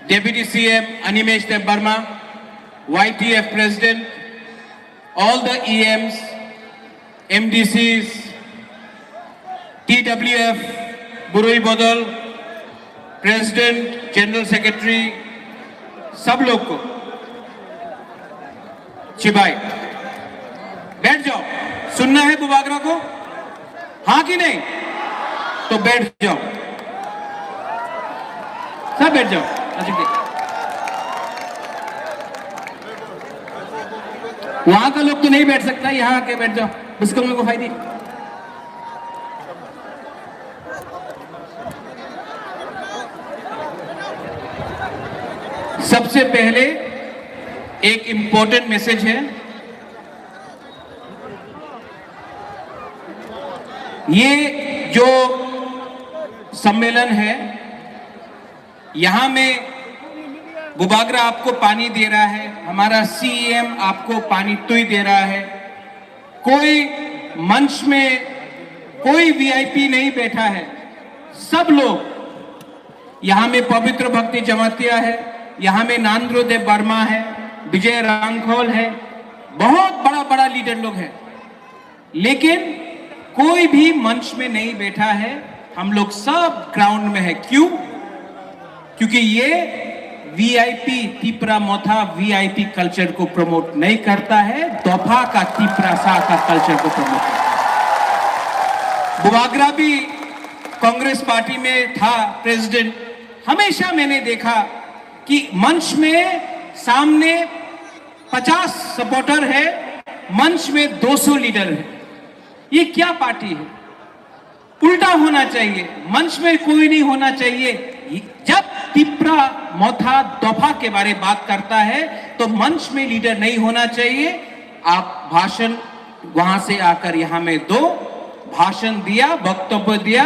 Deputy C M Animesh Deb Barma, Y T F President, all the E Ms, M D Cs, T W F, Burui Bodol, President, General Secretary, सब लोग को चिबाई, बैठ जाओ। सुनना है बुबागरा को? हाँ कि नहीं? तो बैठ जाओ, सब बैठ जाओ। अच्छा, ठीक। वहां का लोग तो नहीं बैठ सकता, यहाँ आके बैठ जाओ, उसको मेरे को फायदे। सबसे पहले एक इंपॉर्टेंट मैसेज है। ये जो सम्मेलन है, यहाँ में बुबागरा आपको पानी दे रहा है, हमारा सीएम आपको पानी तुई दे रहा है। कोई मंच में कोई वीआईपी नहीं बैठा है, सब लोग, यहाँ में पवित्र भक्ति जमातिया है, यहाँ में नांद्रो देव वर्मा है, विजय रांखोल है, बहुत बड़ा बड़ा लीडर लोग हैं। लेकिन कोई भी मंच में नहीं बैठा है, हम लोग सब ग्राउंड में है। क्यों? क्योंकि ये वीआईपी, तिपरा मोथा वीआईपी कल्चर को प्रमोट नहीं करता है, दोफा का, तिपरा सा का कल्चर को प्रमोट करता है। बुबागरा भी कांग्रेस पार्टी में था प्रेसिडेंट, हमेशा मैंने देखा कि मंच में सामने पचास सपोर्टर है, मंच में दो सौ लीडर है। ये क्या पार्टी है? उल्टा होना चाहिए, मंच में कोई नहीं होना चाहिए। जब तिपरा मोथा दोफा के बारे बात करता है तो मंच में लीडर नहीं होना चाहिए। आप भाषण वहां से आकर यहाँ में दो, भाषण दिया, वक्तव्य दिया,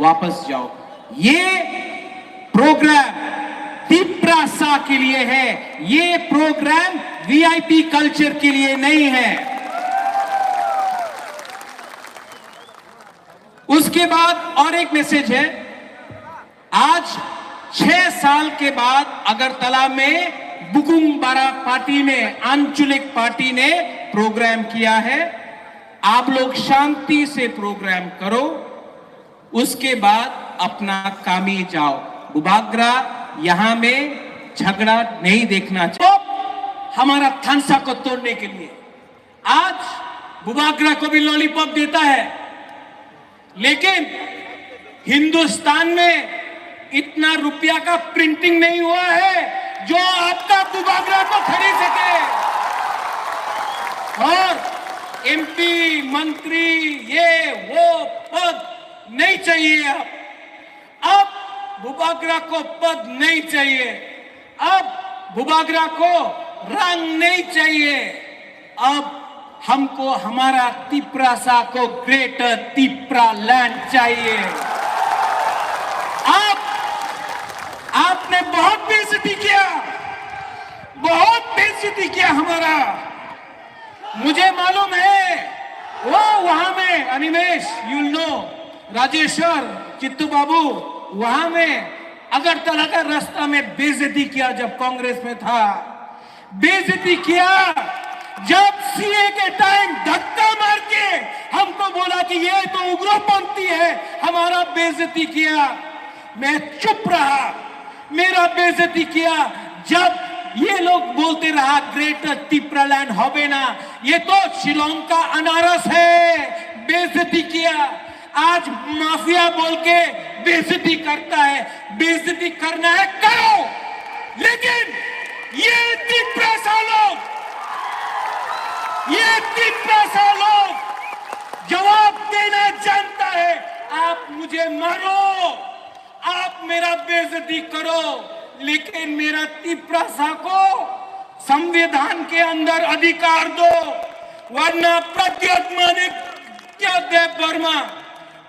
वापस जाओ। ये प्रोग्राम तिपरासा के लिए है, ये प्रोग्राम वीआईपी कल्चर के लिए नहीं है। उसके बाद और एक मैसेज है, आज छह साल के बाद अगरतला में बुकुंग बारा पार्टी ने, आंचलिक पार्टी ने प्रोग्राम किया है। आप लोग शांति से प्रोग्राम करो, उसके बाद अपना कामी जाओ। बुबागरा यहाँ में झगड़ा नहीं देखना चाहिए। हमारा थानसा को तोड़ने के लिए आज बुबागरा को भी लॉलीपॉप देता है, लेकिन हिंदुस्तान में इतना रुपया का प्रिंटिंग नहीं हुआ है जो आपका बुबागरा को खरीद सके। और एमपी, मंत्री, ये वो पद नहीं चाहिए। अब अब बुबागरा को पद नहीं चाहिए, अब बुबागरा को रंग नहीं चाहिए, अब हमको हमारा तिपरासा को ग्रेटर तिपरा लैंड चाहिए। आप, आपने बहुत बेइज्जती किया, बहुत बेइज्जती किया हमारा। मुझे मालूम है, वो वहां में, अनिमेश, you'll know, राजेश्वर, चित्तू बाबू, वहां में अगरतला का रास्ता में बेइज्जती किया जब कांग्रेस में था, बेइज्जती किया जब सीए के टाइम धक्का मार के हमको बोला कि ये तो उग्रपंथी है, हमारा बेइज्जती किया। मैं चुप रहा, मेरा बेइज्जती किया जब ये लोग बोलते रहा ग्रेटर तिप्रालैंड होबे ना, ये तो शिलोंग का अनारस है, बेइज्जती किया। आज माफिया बोल के बेइज्जती करता है, बेइज्जती करना है करो, लेकिन ये तिप्रासा लोग, ये तिप्रासा लोग जवाब देना जानता है। आप मुझे मारो, आप मेरा बेइज्जती करो, लेकिन मेरा तिप्रासा को संविधान के अंदर अधिकार दो, वरना प्रद्योत मानिक क्या देव वर्मा,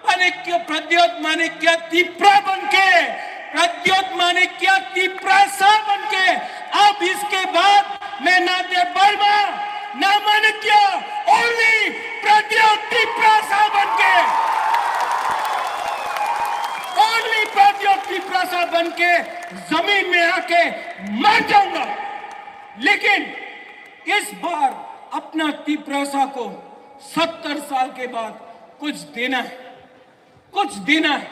मानिक क्या, प्रद्योत मानिक क्या तिप्रा बन के, प्रद्योत मानिक क्या तिप्रासा बन के, अब इसके बाद मैं ना देव वर्मा, ना मानिक क्या, only प्रद्योत तिप्रासा बन के, only प्रद्योत तिप्रासा बन के जमीन में आके मर जाऊंगा। लेकिन इस बार अपना तिप्रासा को सत्तर साल के बाद कुछ देना है, कुछ देना है।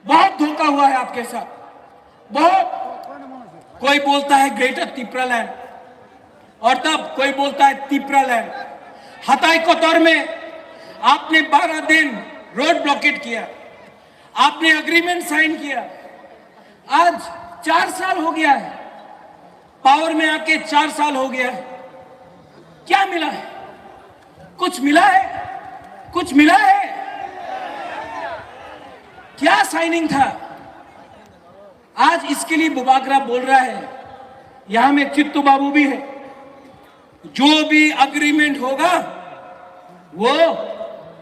बहुत धोखा हुआ है आपके साथ, बहुत। कोई बोलता है ग्रेटर तिप्रालैंड, और तब कोई बोलता है तिप्रालैंड। हताई कोतर में आपने बारह दिन रोड ब्लॉकेट किया, आपने एग्रीमेंट साइन किया, आज चार साल हो गया है, पावर में आके चार साल हो गया है, क्या मिला है? कुछ मिला है? कुछ मिला है? क्या साइनिंग था? आज इसके लिए बुबागरा बोल रहा है। यहां में चित्तू बाबू भी है। जो भी एग्रीमेंट होगा, वो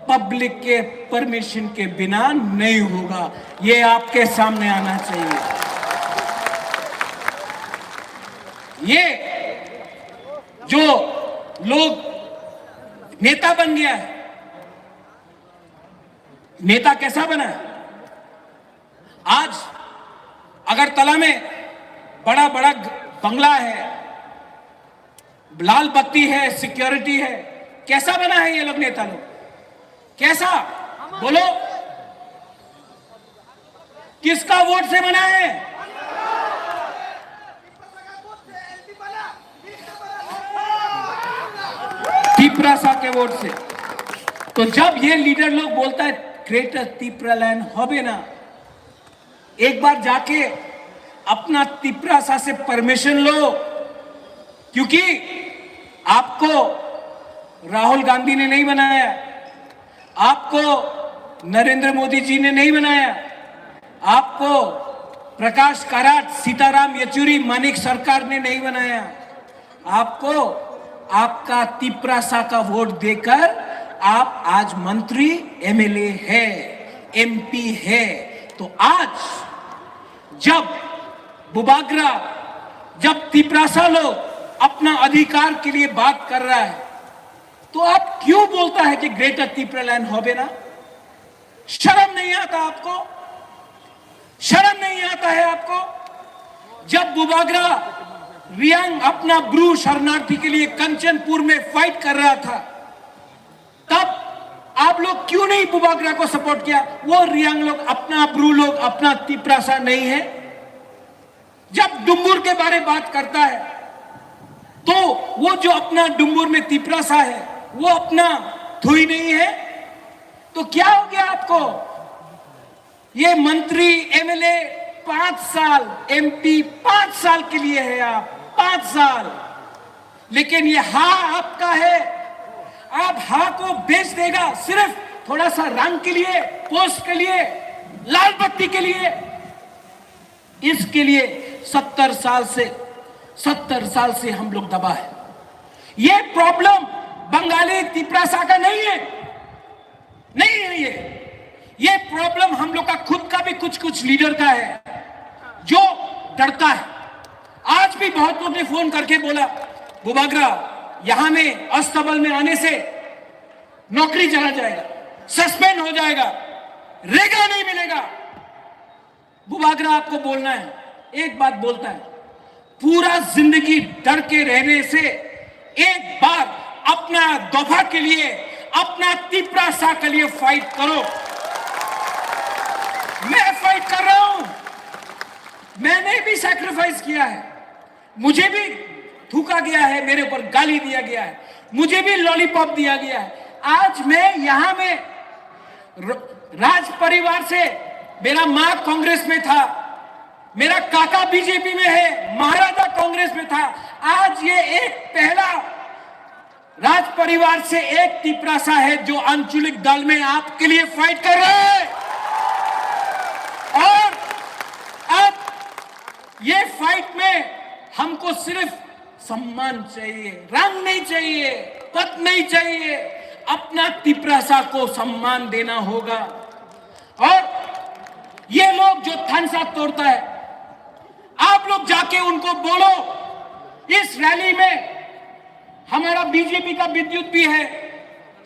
पब्लिक के परमिशन के बिना नहीं होगा। ये आपके सामने आना चाहिए। ये जो लोग नेता बन गया है, नेता कैसा बना है? आज अगरतला में बड़ा बड़ा ग-, बंगला है, लाल बत्ती है, सिक्योरिटी है, कैसा बना है ये लोग नेता लोग? कैसा? बोलो, किसका वोट से बना है? तिप्रासा के वोट से। तो जब ये लीडर लोग बोलता है ग्रेटर तिप्रालैंड होबे ना, एक बार जाके अपना तिप्रासा से परमिशन लो, क्योंकि आपको राहुल गांधी ने नहीं बनाया, आपको नरेंद्र मोदी जी ने नहीं बनाया, आपको प्रकाश काराट, सीताराम येचुरी, मानिक सरकार ने नहीं बनाया। आपको आपका तिप्रासा का वोट देकर आप आज मंत्री, एमएलए है, एमपी है। तो आज जब बुबागरा, जब तिप्रासा लोग अपना अधिकार के लिए बात कर रहा है, तो आप क्यों बोलता है कि ग्रेटर तिप्रालैंड होबे ना? शर्म नहीं आता आपको? शर्म नहीं आता है आपको? जब बुबागरा रियांग अपना ब्रू शरणार्थी के लिए कंचनपुर में फाइट कर रहा था, तब आप लोग क्यों नहीं बुबागरा को सपोर्ट किया? वो रियांग लोग अपना, ब्रू लोग अपना तिप्रासा नहीं है? जब डुम्बुर के बारे बात करता है, तो वो जो अपना डुम्बुर में तिप्रासा है, वो अपना थुई नहीं है? तो क्या हो गया आपको? ये मंत्री, एमएलए पांच साल, एमपी पांच साल के लिए है आप, पांच साल। लेकिन ये हा आपका है, आप हा को बेच देगा सिर्फ थोड़ा सा रंग के लिए, पोस्ट के लिए, लाल बत्ती के लिए। इसके लिए सत्तर साल से, सत्तर साल से हम लोग दबा है। ये प्रॉब्लम बंगाली तिप्रासा का नहीं है, नहीं है ये। ये प्रॉब्लम हम लोग का खुद का भी कुछ कुछ लीडर का है, जो डरता है। आज भी बहुत लोग ने फोन करके बोला, बुबागरा, यहां में अस्तबल में आने से नौकरी चला जाएगा, सस्पेंड हो जाएगा, रेगा नहीं मिलेगा। बुबागरा आपको बोलना है, एक बात बोलता है, पूरा जिंदगी डर के रहने से एक बार अपना दफा के लिए, अपना तिपरासा के लिए फाइट करो। मैं फाइट कर रहा हूं, मैंने भी सैक्रिफाइस किया है, मुझे भी थूका गया है, मेरे ऊपर गाली दिया गया है, मुझे भी लॉलीपॉप दिया गया है। आज मैं यहाँ में र-, राज परिवार से, मेरा माँ कांग्रेस में था, मेरा काका बीजेपी में है, महाराजा कांग्रेस में था। आज ये एक पहला राज परिवार से एक तिपरासा है जो आंचलिक दल में आपके लिए फाइट कर रहा है। और अब ये फाइट में हमको सिर्फ सम्मान चाहिए, रंग नहीं चाहिए, पद नहीं चाहिए, अपना तिपरासा को सम्मान देना होगा। और ये लोग जो थानसा तोड़ता है, आप लोग जाके उनको बोलो, इस रैली में हमारा बीजेपी का विद्युत भी है,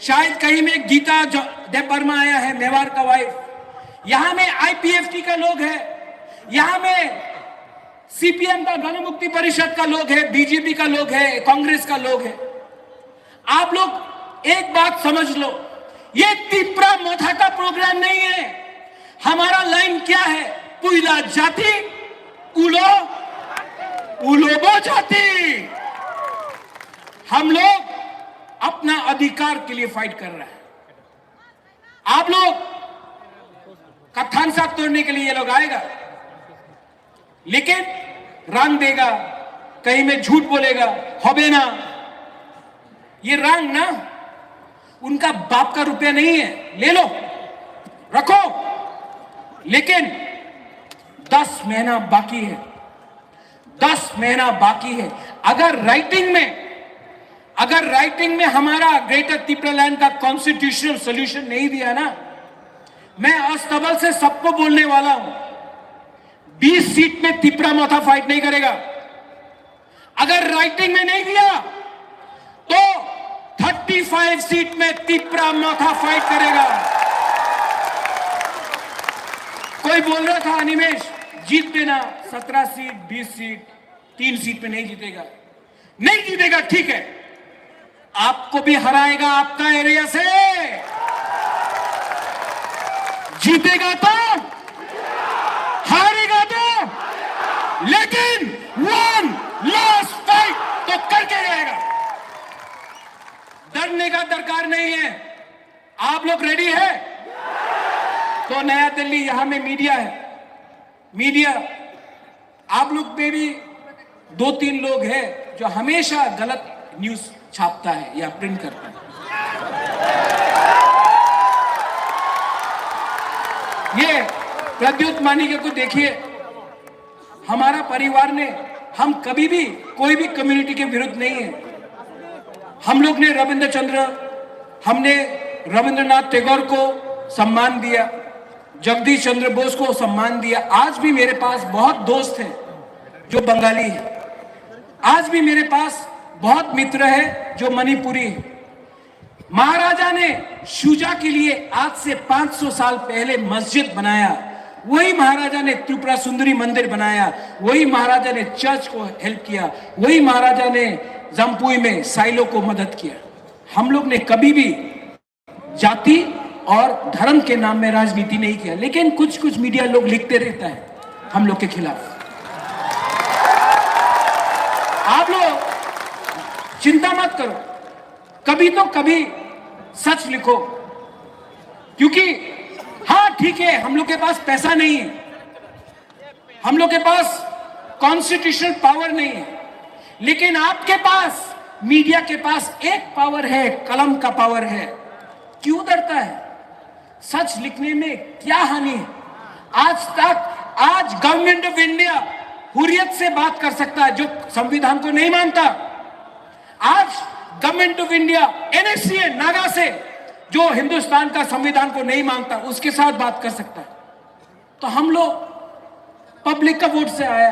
शायद कहीं में गीता ज-, देव वर्मा आया है, मेवाड़ का वाइफ। यहाँ में आईपीएफटी का लोग है, यहाँ में सीपीएम का, गण मुक्ति परिषद का लोग है, बीजेपी का लोग है, कांग्रेस का लोग है। आप लोग एक बात समझ लो, ये तिपरा मोथा का प्रोग्राम नहीं है। हमारा लाइन क्या है? पुइला जाति, उलो, उलोबो जाति। हम लोग अपना अधिकार के लिए फाइट कर रहे हैं। आप लोग का थानसा तोड़ने के लिए ये लोग आएगा, लेकिन रंग देगा, कहीं में झूठ बोलेगा, होबे ना। ये रंग ना, उनका बाप का रुपया नहीं है, ले लो, रखो, लेकिन दस महीना बाकी है, दस महीना बाकी है। अगर राइटिंग में, अगर राइटिंग में हमारा ग्रेटर तिपरालैंड का कॉन्स्टिट्यूशनल सॉल्यूशन नहीं दिया ना, मैं अस्तबल से सबको बोलने वाला हूं, बीस सीट में तिपरा मोथा फाइट नहीं करेगा। अगर राइटिंग में नहीं दिया तो थर्टी फाइव सीट में तिपरा मोथा फाइट करेगा। कोई बोल रहा था, "अनिमेश, जीत देना, सत्रह सीट, बीस सीट, तीन सीट में नहीं जीतेगा।" नहीं जीतेगा, ठीक है, आपको भी हराएगा आपका एरिया से। जीतेगा तो, हारेगा तो, लेकिन वन लास्ट फाइट तो करके रहेगा। डरने का दरकार नहीं है। आप लोग रेडी है? तो नया दिल्ली, यहां में मीडिया है, मीडिया, आप लोग में भी दो तीन लोग हैं जो हमेशा गलत न्यूज़ छापता है या प्रिंट करता है। ये प्रद्युत मानिक को देखिए, हमारा परिवार ने, हम कभी भी कोई भी कम्युनिटी के विरुद्ध नहीं है। हम लोग ने रविंद्र चंद्र, हमने रविंद्रनाथ टैगोर को सम्मान दिया, जगदीश चंद्र बोस को सम्मान दिया। आज भी मेरे पास बहुत दोस्त हैं जो बंगाली हैं, आज भी मेरे पास बहुत मित्र हैं जो मणिपुरी हैं। महाराजा ने शुजा के लिए आज से पाँच सौ साल पहले मस्जिद बनाया, वही महाराजा ने त्रिपुरा सुंदरी मंदिर बनाया, वही महाराजा ने चर्च को हेल्प किया, वही महाराजा ने जम्पुई में साइलो को मदद किया। हम लोग ने कभी भी जाति और धर्म के नाम में राजनीति नहीं किया, लेकिन कुछ कुछ मीडिया लोग लिखते रहता है हम लोग के खिलाफ। आप लोग चिंता मत करो, कभी तो कभी सच लिखो, क्योंकि हाँ, ठीक है, हम लोग के पास पैसा नहीं है, हम लोग के पास कॉन्स्टिट्यूशनल पावर नहीं है, लेकिन आपके पास, मीडिया के पास एक पावर है, कलम का पावर है। क्यों डरता है? सच लिखने में क्या हानि है? आज तक, आज गवर्नमेंट ऑफ इंडिया हुर्रियत से बात कर सकता है, जो संविधान को नहीं मानता। आज गवर्नमेंट ऑफ इंडिया एनएससीए नागा से, जो हिंदुस्तान का संविधान को नहीं मानता, उसके साथ बात कर सकता है। तो हम लोग पब्लिक का वोट से आया,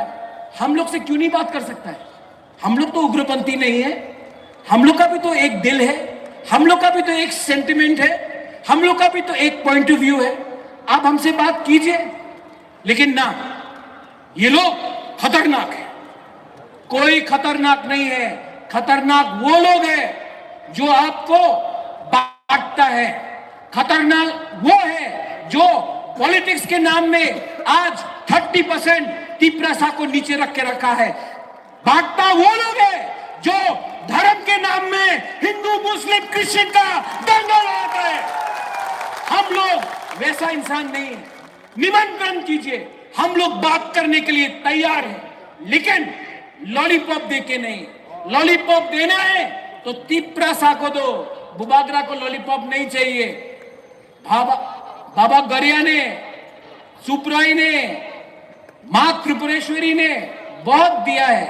हम लोग से क्यों नहीं बात कर सकता है? हम लोग तो उग्रपंथी नहीं है, हम लोग का भी तो एक दिल है, हम लोग का भी तो एक सेंटिमेंट है, हम लोग का भी तो एक पॉइंट ऑफ व्यू है। आप हमसे बात कीजिए, लेकिन ना, ये लोग खतरनाक है। कोई खतरनाक नहीं है। खतरनाक वो लोग हैं जो आपको बांटता है। खतरनाक वो है जो पॉलिटिक्स के नाम में आज थर्टी परसेंट तिपरासा को नीचे रख के रखा है। बांटता वो लोग है जो धर्म के नाम में हिंदू, मुस्लिम, क्रिश्चियन का दंगा लगाता है। हम लोग वैसा इंसान नहीं है। निमंत्रण कीजिए, हम लोग बात करने के लिए तैयार हैं, लेकिन लॉलीपॉप देके नहीं। लॉलीपॉप देना है तो तिपरासा को दो, बुबागरा को लॉलीपॉप नहीं चाहिए। बाबा, बाबा गरिया ने, सुप्राई ने, माँ त्रिपुरेश्वरी ने बहुत दिया है,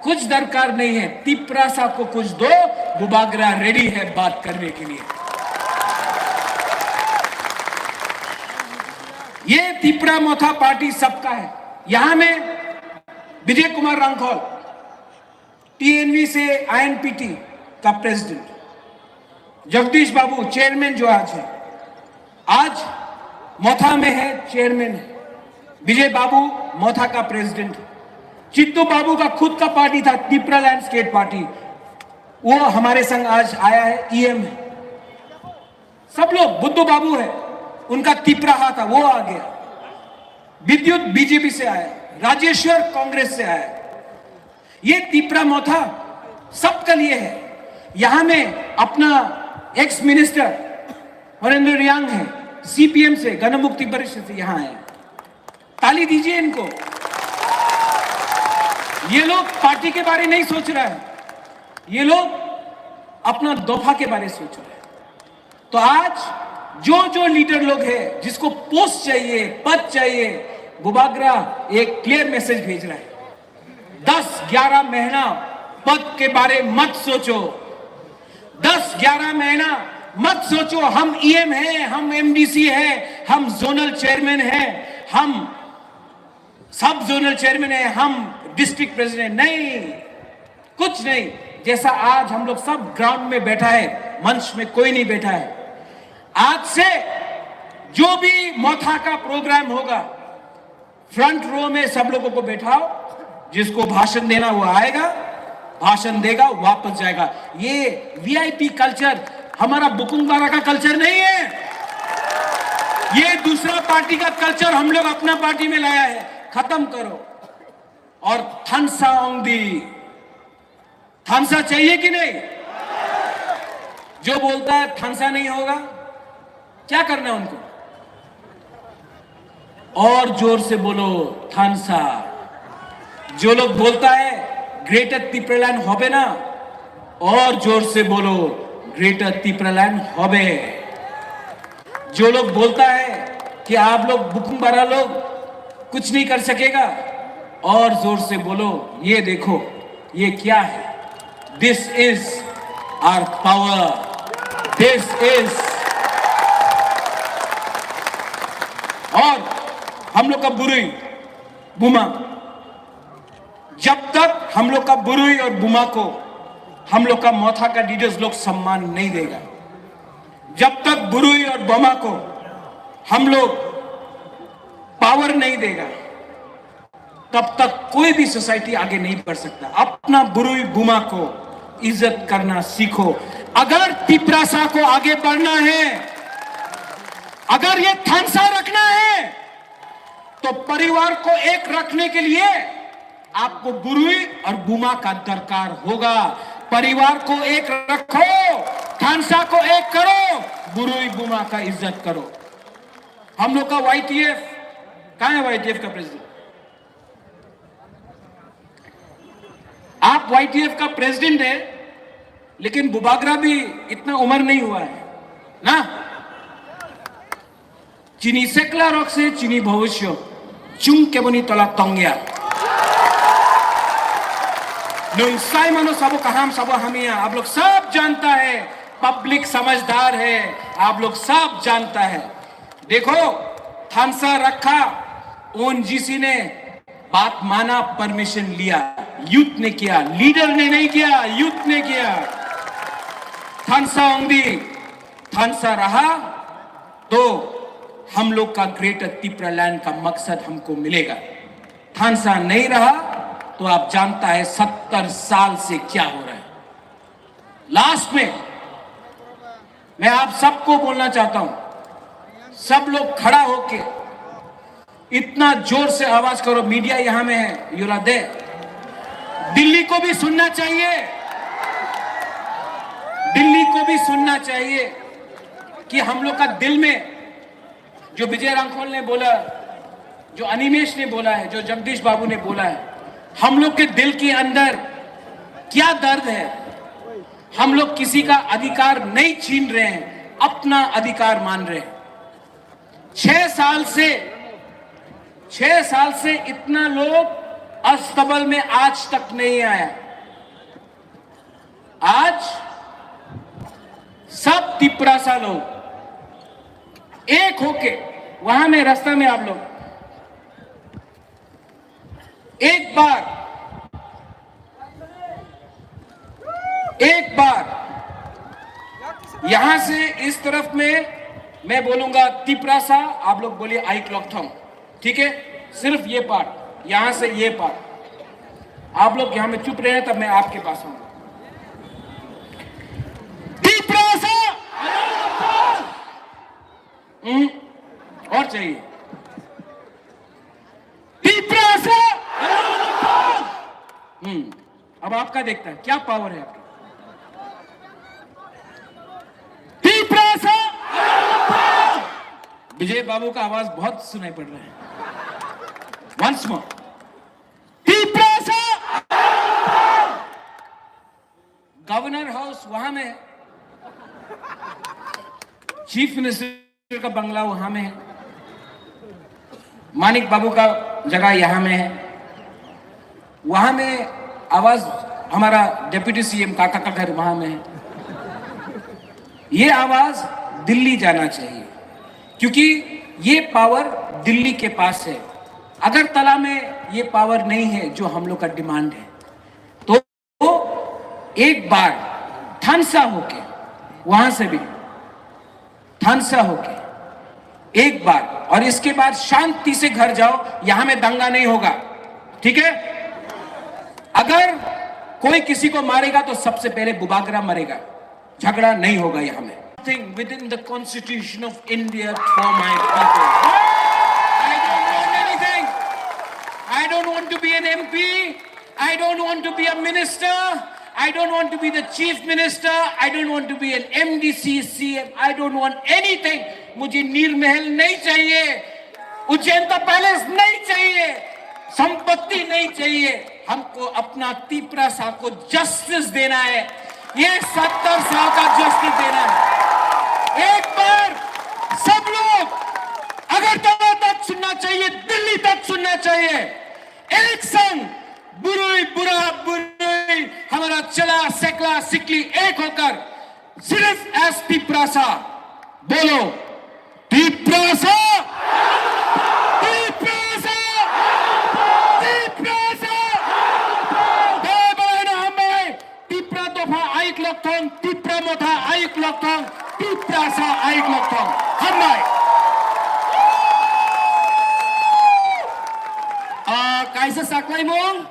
कुछ दरकार नहीं है। तिपरासा को कुछ दो, बुबागरा रेडी है बात करने के लिए। ये तिपरा मोथा पार्टी सबका है। यहाँ में विजय कुमार रांखल, टीएनवी से आईएनपीटी का प्रेसिडेंट, जगदीश बाबू चेयरमैन जो आज है, आज मोथा में है, चेयरमैन है। विजय बाबू मोथा का प्रेसिडेंट है। चित्तू बाबू का खुद का पार्टी था, तिपरा लैंडस्केप पार्टी, वो हमारे संग आज आया है, ईएम है। सब लोग, बुद्धू बाबू है, उनका तिपराहा था, वो आ गया। विद्युत बीजेपी से आया, राजेश्वर कांग्रेस से आया। ये तिपरा मोथा सबके लिए है। यहाँ में अपना एक्स मिनिस्टर हरेंद्र रियांग है, सीपीएम से, गणमुक्ति परिषद से यहाँ आए। ताली दीजिए इनको। ये लोग पार्टी के बारे नहीं सोच रहा है, ये लोग अपना दफा के बारे सोच रहे हैं। तो आज जो जो लीडर लोग हैं, जिसको पोस्ट चाहिए, पद चाहिए, बुबागरा एक क्लियर मैसेज भेज रहा है। दस ग्यारह महीना पद के बारे मत सोचो। दस ग्यारह महीना मत सोचो हम ईएम हैं, हम एमडीसी हैं, हम जोनल चेयरमैन हैं, हम सब जोनल चेयरमैन हैं, हम डिस्ट्रिक्ट प्रेसिडेंट। नहीं, कुछ नहीं। जैसा आज हम लोग सब ग्राउंड में बैठा है, मंच में कोई नहीं बैठा है, आज से जो भी मोथा का प्रोग्राम होगा, फ्रंट रो में सब लोगों को बैठाओ, जिसको भाषण देना वो आएगा, भाषण देगा, वापस जाएगा। ये वीआईपी कल्चर हमारा बुकुंगबारा का कल्चर नहीं है, ये दूसरा पार्टी का कल्चर हम लोग अपना पार्टी में लाया है। खत्म करो। और थानसा ओंगदी, थानसा चाहिए कि नहीं? जो बोलता है थानसा नहीं होगा, क्या करना है उनको? और जोर से बोलो, थानसा। जो लोग बोलता है ग्रेटर तिपरालैंड होबे ना, और जोर से बोलो, ग्रेटर तिपरालैंड होबे। जो लोग बोलता है कि आप लोग बुकुंबारा लोग कुछ नहीं कर सकेगा, और जोर से बोलो, ये देखो, ये क्या है? This is our power. This is, और हम लोग का बुरुई बुमा, जब तक हम लोग का बुरुई और बुमा को हम लोग का मोथा का लीडर्स लोग सम्मान नहीं देगा, जब तक बुरुई और बुमा को हम लोग पावर नहीं देगा, तब तक कोई भी सोसाइटी आगे नहीं बढ़ सकता। अपना बुरुई बुमा को इज्जत करना सीखो। अगर तिपरासा को आगे बढ़ना है, अगर ये थानसा रखना है, तो परिवार को एक रखने के लिए आपको बुरुई और बुमा का दरकार होगा। परिवार को एक रखो, थानसा को एक करो, बुरुई बुमा का इज्जत करो। हम लोग का वाईटीएफ, कहाँ है वाईटीएफ का प्रेसिडेंट? आप वाईटीएफ का प्रेसिडेंट है, लेकिन बुबागरा भी इतना उम्र नहीं हुआ है ना। Chini sekla rok se chini bhobisyo, chwng keboni tola tongya. Nwng sai mano sabo kaham sabo hamya, आप लोग सब जानता है, पब्लिक समझदार है, आप लोग सब जानता है। देखो, थानसा रखा, ओएनजीसी ने बात माना, परमिशन लिया। यूथ ने किया, लीडर ने नहीं किया, यूथ ने किया। थानसा ओंगदी, थानसा रहा तो हम लोग का ग्रेटर तिपरा लैंड का मकसद हमको मिलेगा। थानसा नहीं रहा तो आप जानता है सत्तर साल से क्या हो रहा है। लास्ट में मैं आप सबको बोलना चाहता हूं, सब लोग खड़ा होके इतना जोर से आवाज करो। मीडिया यहां में है, युला दे, दिल्ली को भी सुनना चाहिए, दिल्ली को भी सुनना चाहिए कि हम लोग का दिल में जो विजय रांखोल ने बोला, जो अनिमेश ने बोला है, जो जगदीश बाबू ने बोला है, हम लोग के दिल के अंदर क्या दर्द है। हम लोग किसी का अधिकार नहीं छीन रहे हैं, अपना अधिकार मान रहे हैं। छह साल से, छह साल से इतना लोग अस्तबल में आज तक नहीं आया। आज सब तिपरासा लोग एक होके, वहां में रास्ता में आप लोग एक बार, एक बार यहां से इस तरफ में मैं बोलूंगा तिपरासा, आप लोग बोलिए आइक लॉकथोंग। ठीक है, सिर्फ ये पार्ट, यहां से ये पार्ट। आप लोग यहां में चुप रहे, तब मैं आपके पास आऊंगा। तिपरासा। हम्म, और चाहिए। तिपरासा। हम्म, अब आपका देखता है क्या पावर है आपका। तिपरासा। विजय बाबू का आवाज बहुत सुनाई पड़ रहा है। Once more. Tiprasa. Governor house वहां में है, चीफ मिनिस्टर का बंगला वहां में है, मानिक बाबू का जगह यहां में है, वहां में आवाज हमारा डेप्यूटी सीएम काका का घर वहां में है। ये आवाज दिल्ली जाना चाहिए, क्योंकि ये पावर दिल्ली के पास है। अगरतला में ये पावर नहीं है जो हम लोग का डिमांड है। तो एक बार थानसा होके, वहां से भी थानसा होके एक बार, और इसके बाद शांति से घर जाओ। यहां में दंगा नहीं होगा, ठीक है? अगर कोई किसी को मारेगा तो सबसे पहले बुबागरा मरेगा, झगड़ा नहीं होगा यहां में। Thing within the Constitution of India for my people. I don't want anything. I don't want to be an M P. I don't want to be a minister. I don't want to be the chief minister. I don't want to be an M D C, C M. I don't want anything. मुझे नीरमहल नहीं चाहिए, उज्जैन का पैलेस नहीं चाहिए, संपत्ति नहीं चाहिए। हमको अपना तिपरासा को जस्टिस देना है। ये सत्तर साल का जस्टिस देना है। एक बार सब लोग अगरतला तक सुनना चाहिए, दिल्ली तक सुनना चाहिए। एक संग, बुरुई, बुरा, बुरुई, हमारा चला, सेकला, सिकली एक होकर सिर्फ एस तिपरासा बोलो। तिपरासा! तिपरासा! Tiprasa! Dai balai no hambai. Tipra dopha aik lokthong, Tipra motha aik lokthong, Tiprasa aik lokthong. Hambai. Ah, kaisa saklaimung,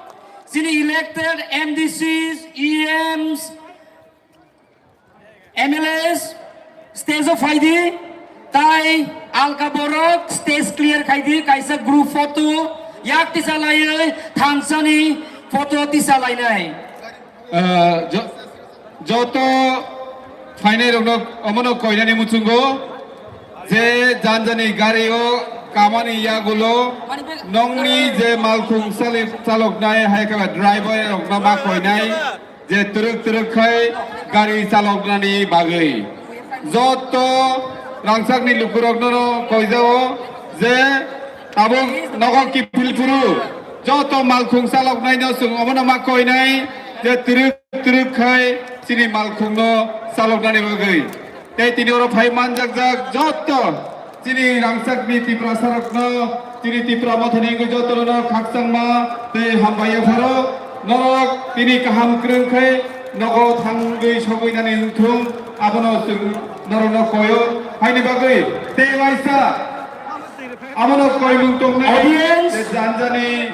chini elected M D Cs, E Ms, M L As, stage o phaidi, tai alka borok stage clear khaidi, kaisa group photo, yak tisa laiwi thansani photo tisa lainai. Ah, jo-, joto phainai rokno omono koinani muchungo je janjani gari o kamani yagulo nongni je malkhung sali-, chaloknai hai khe driver rokno ma koinai je twrwk twrwk khai gari chaloknani bagwi. Joto rangchakni lukurokno koijao je tabuk nogo kiphil phuru joto malkhung chaloknaino chwng omono ma koinai je twrwk twrwk khai chini malkhungno chaloknani bagwi. Tei tini oro phai manjakjak joto chini rangchakni Tiprasarokno, chini Tipra mothani wngwi jotono khakchangma tei hambai yapharo. Norok tini kaham kwrwng khe nogo thangwi sogwi nani wngthung, abono chwng norokno koio. Haini bagwi tei waisa Abono koimung tongnai. Audience. Tei janjani.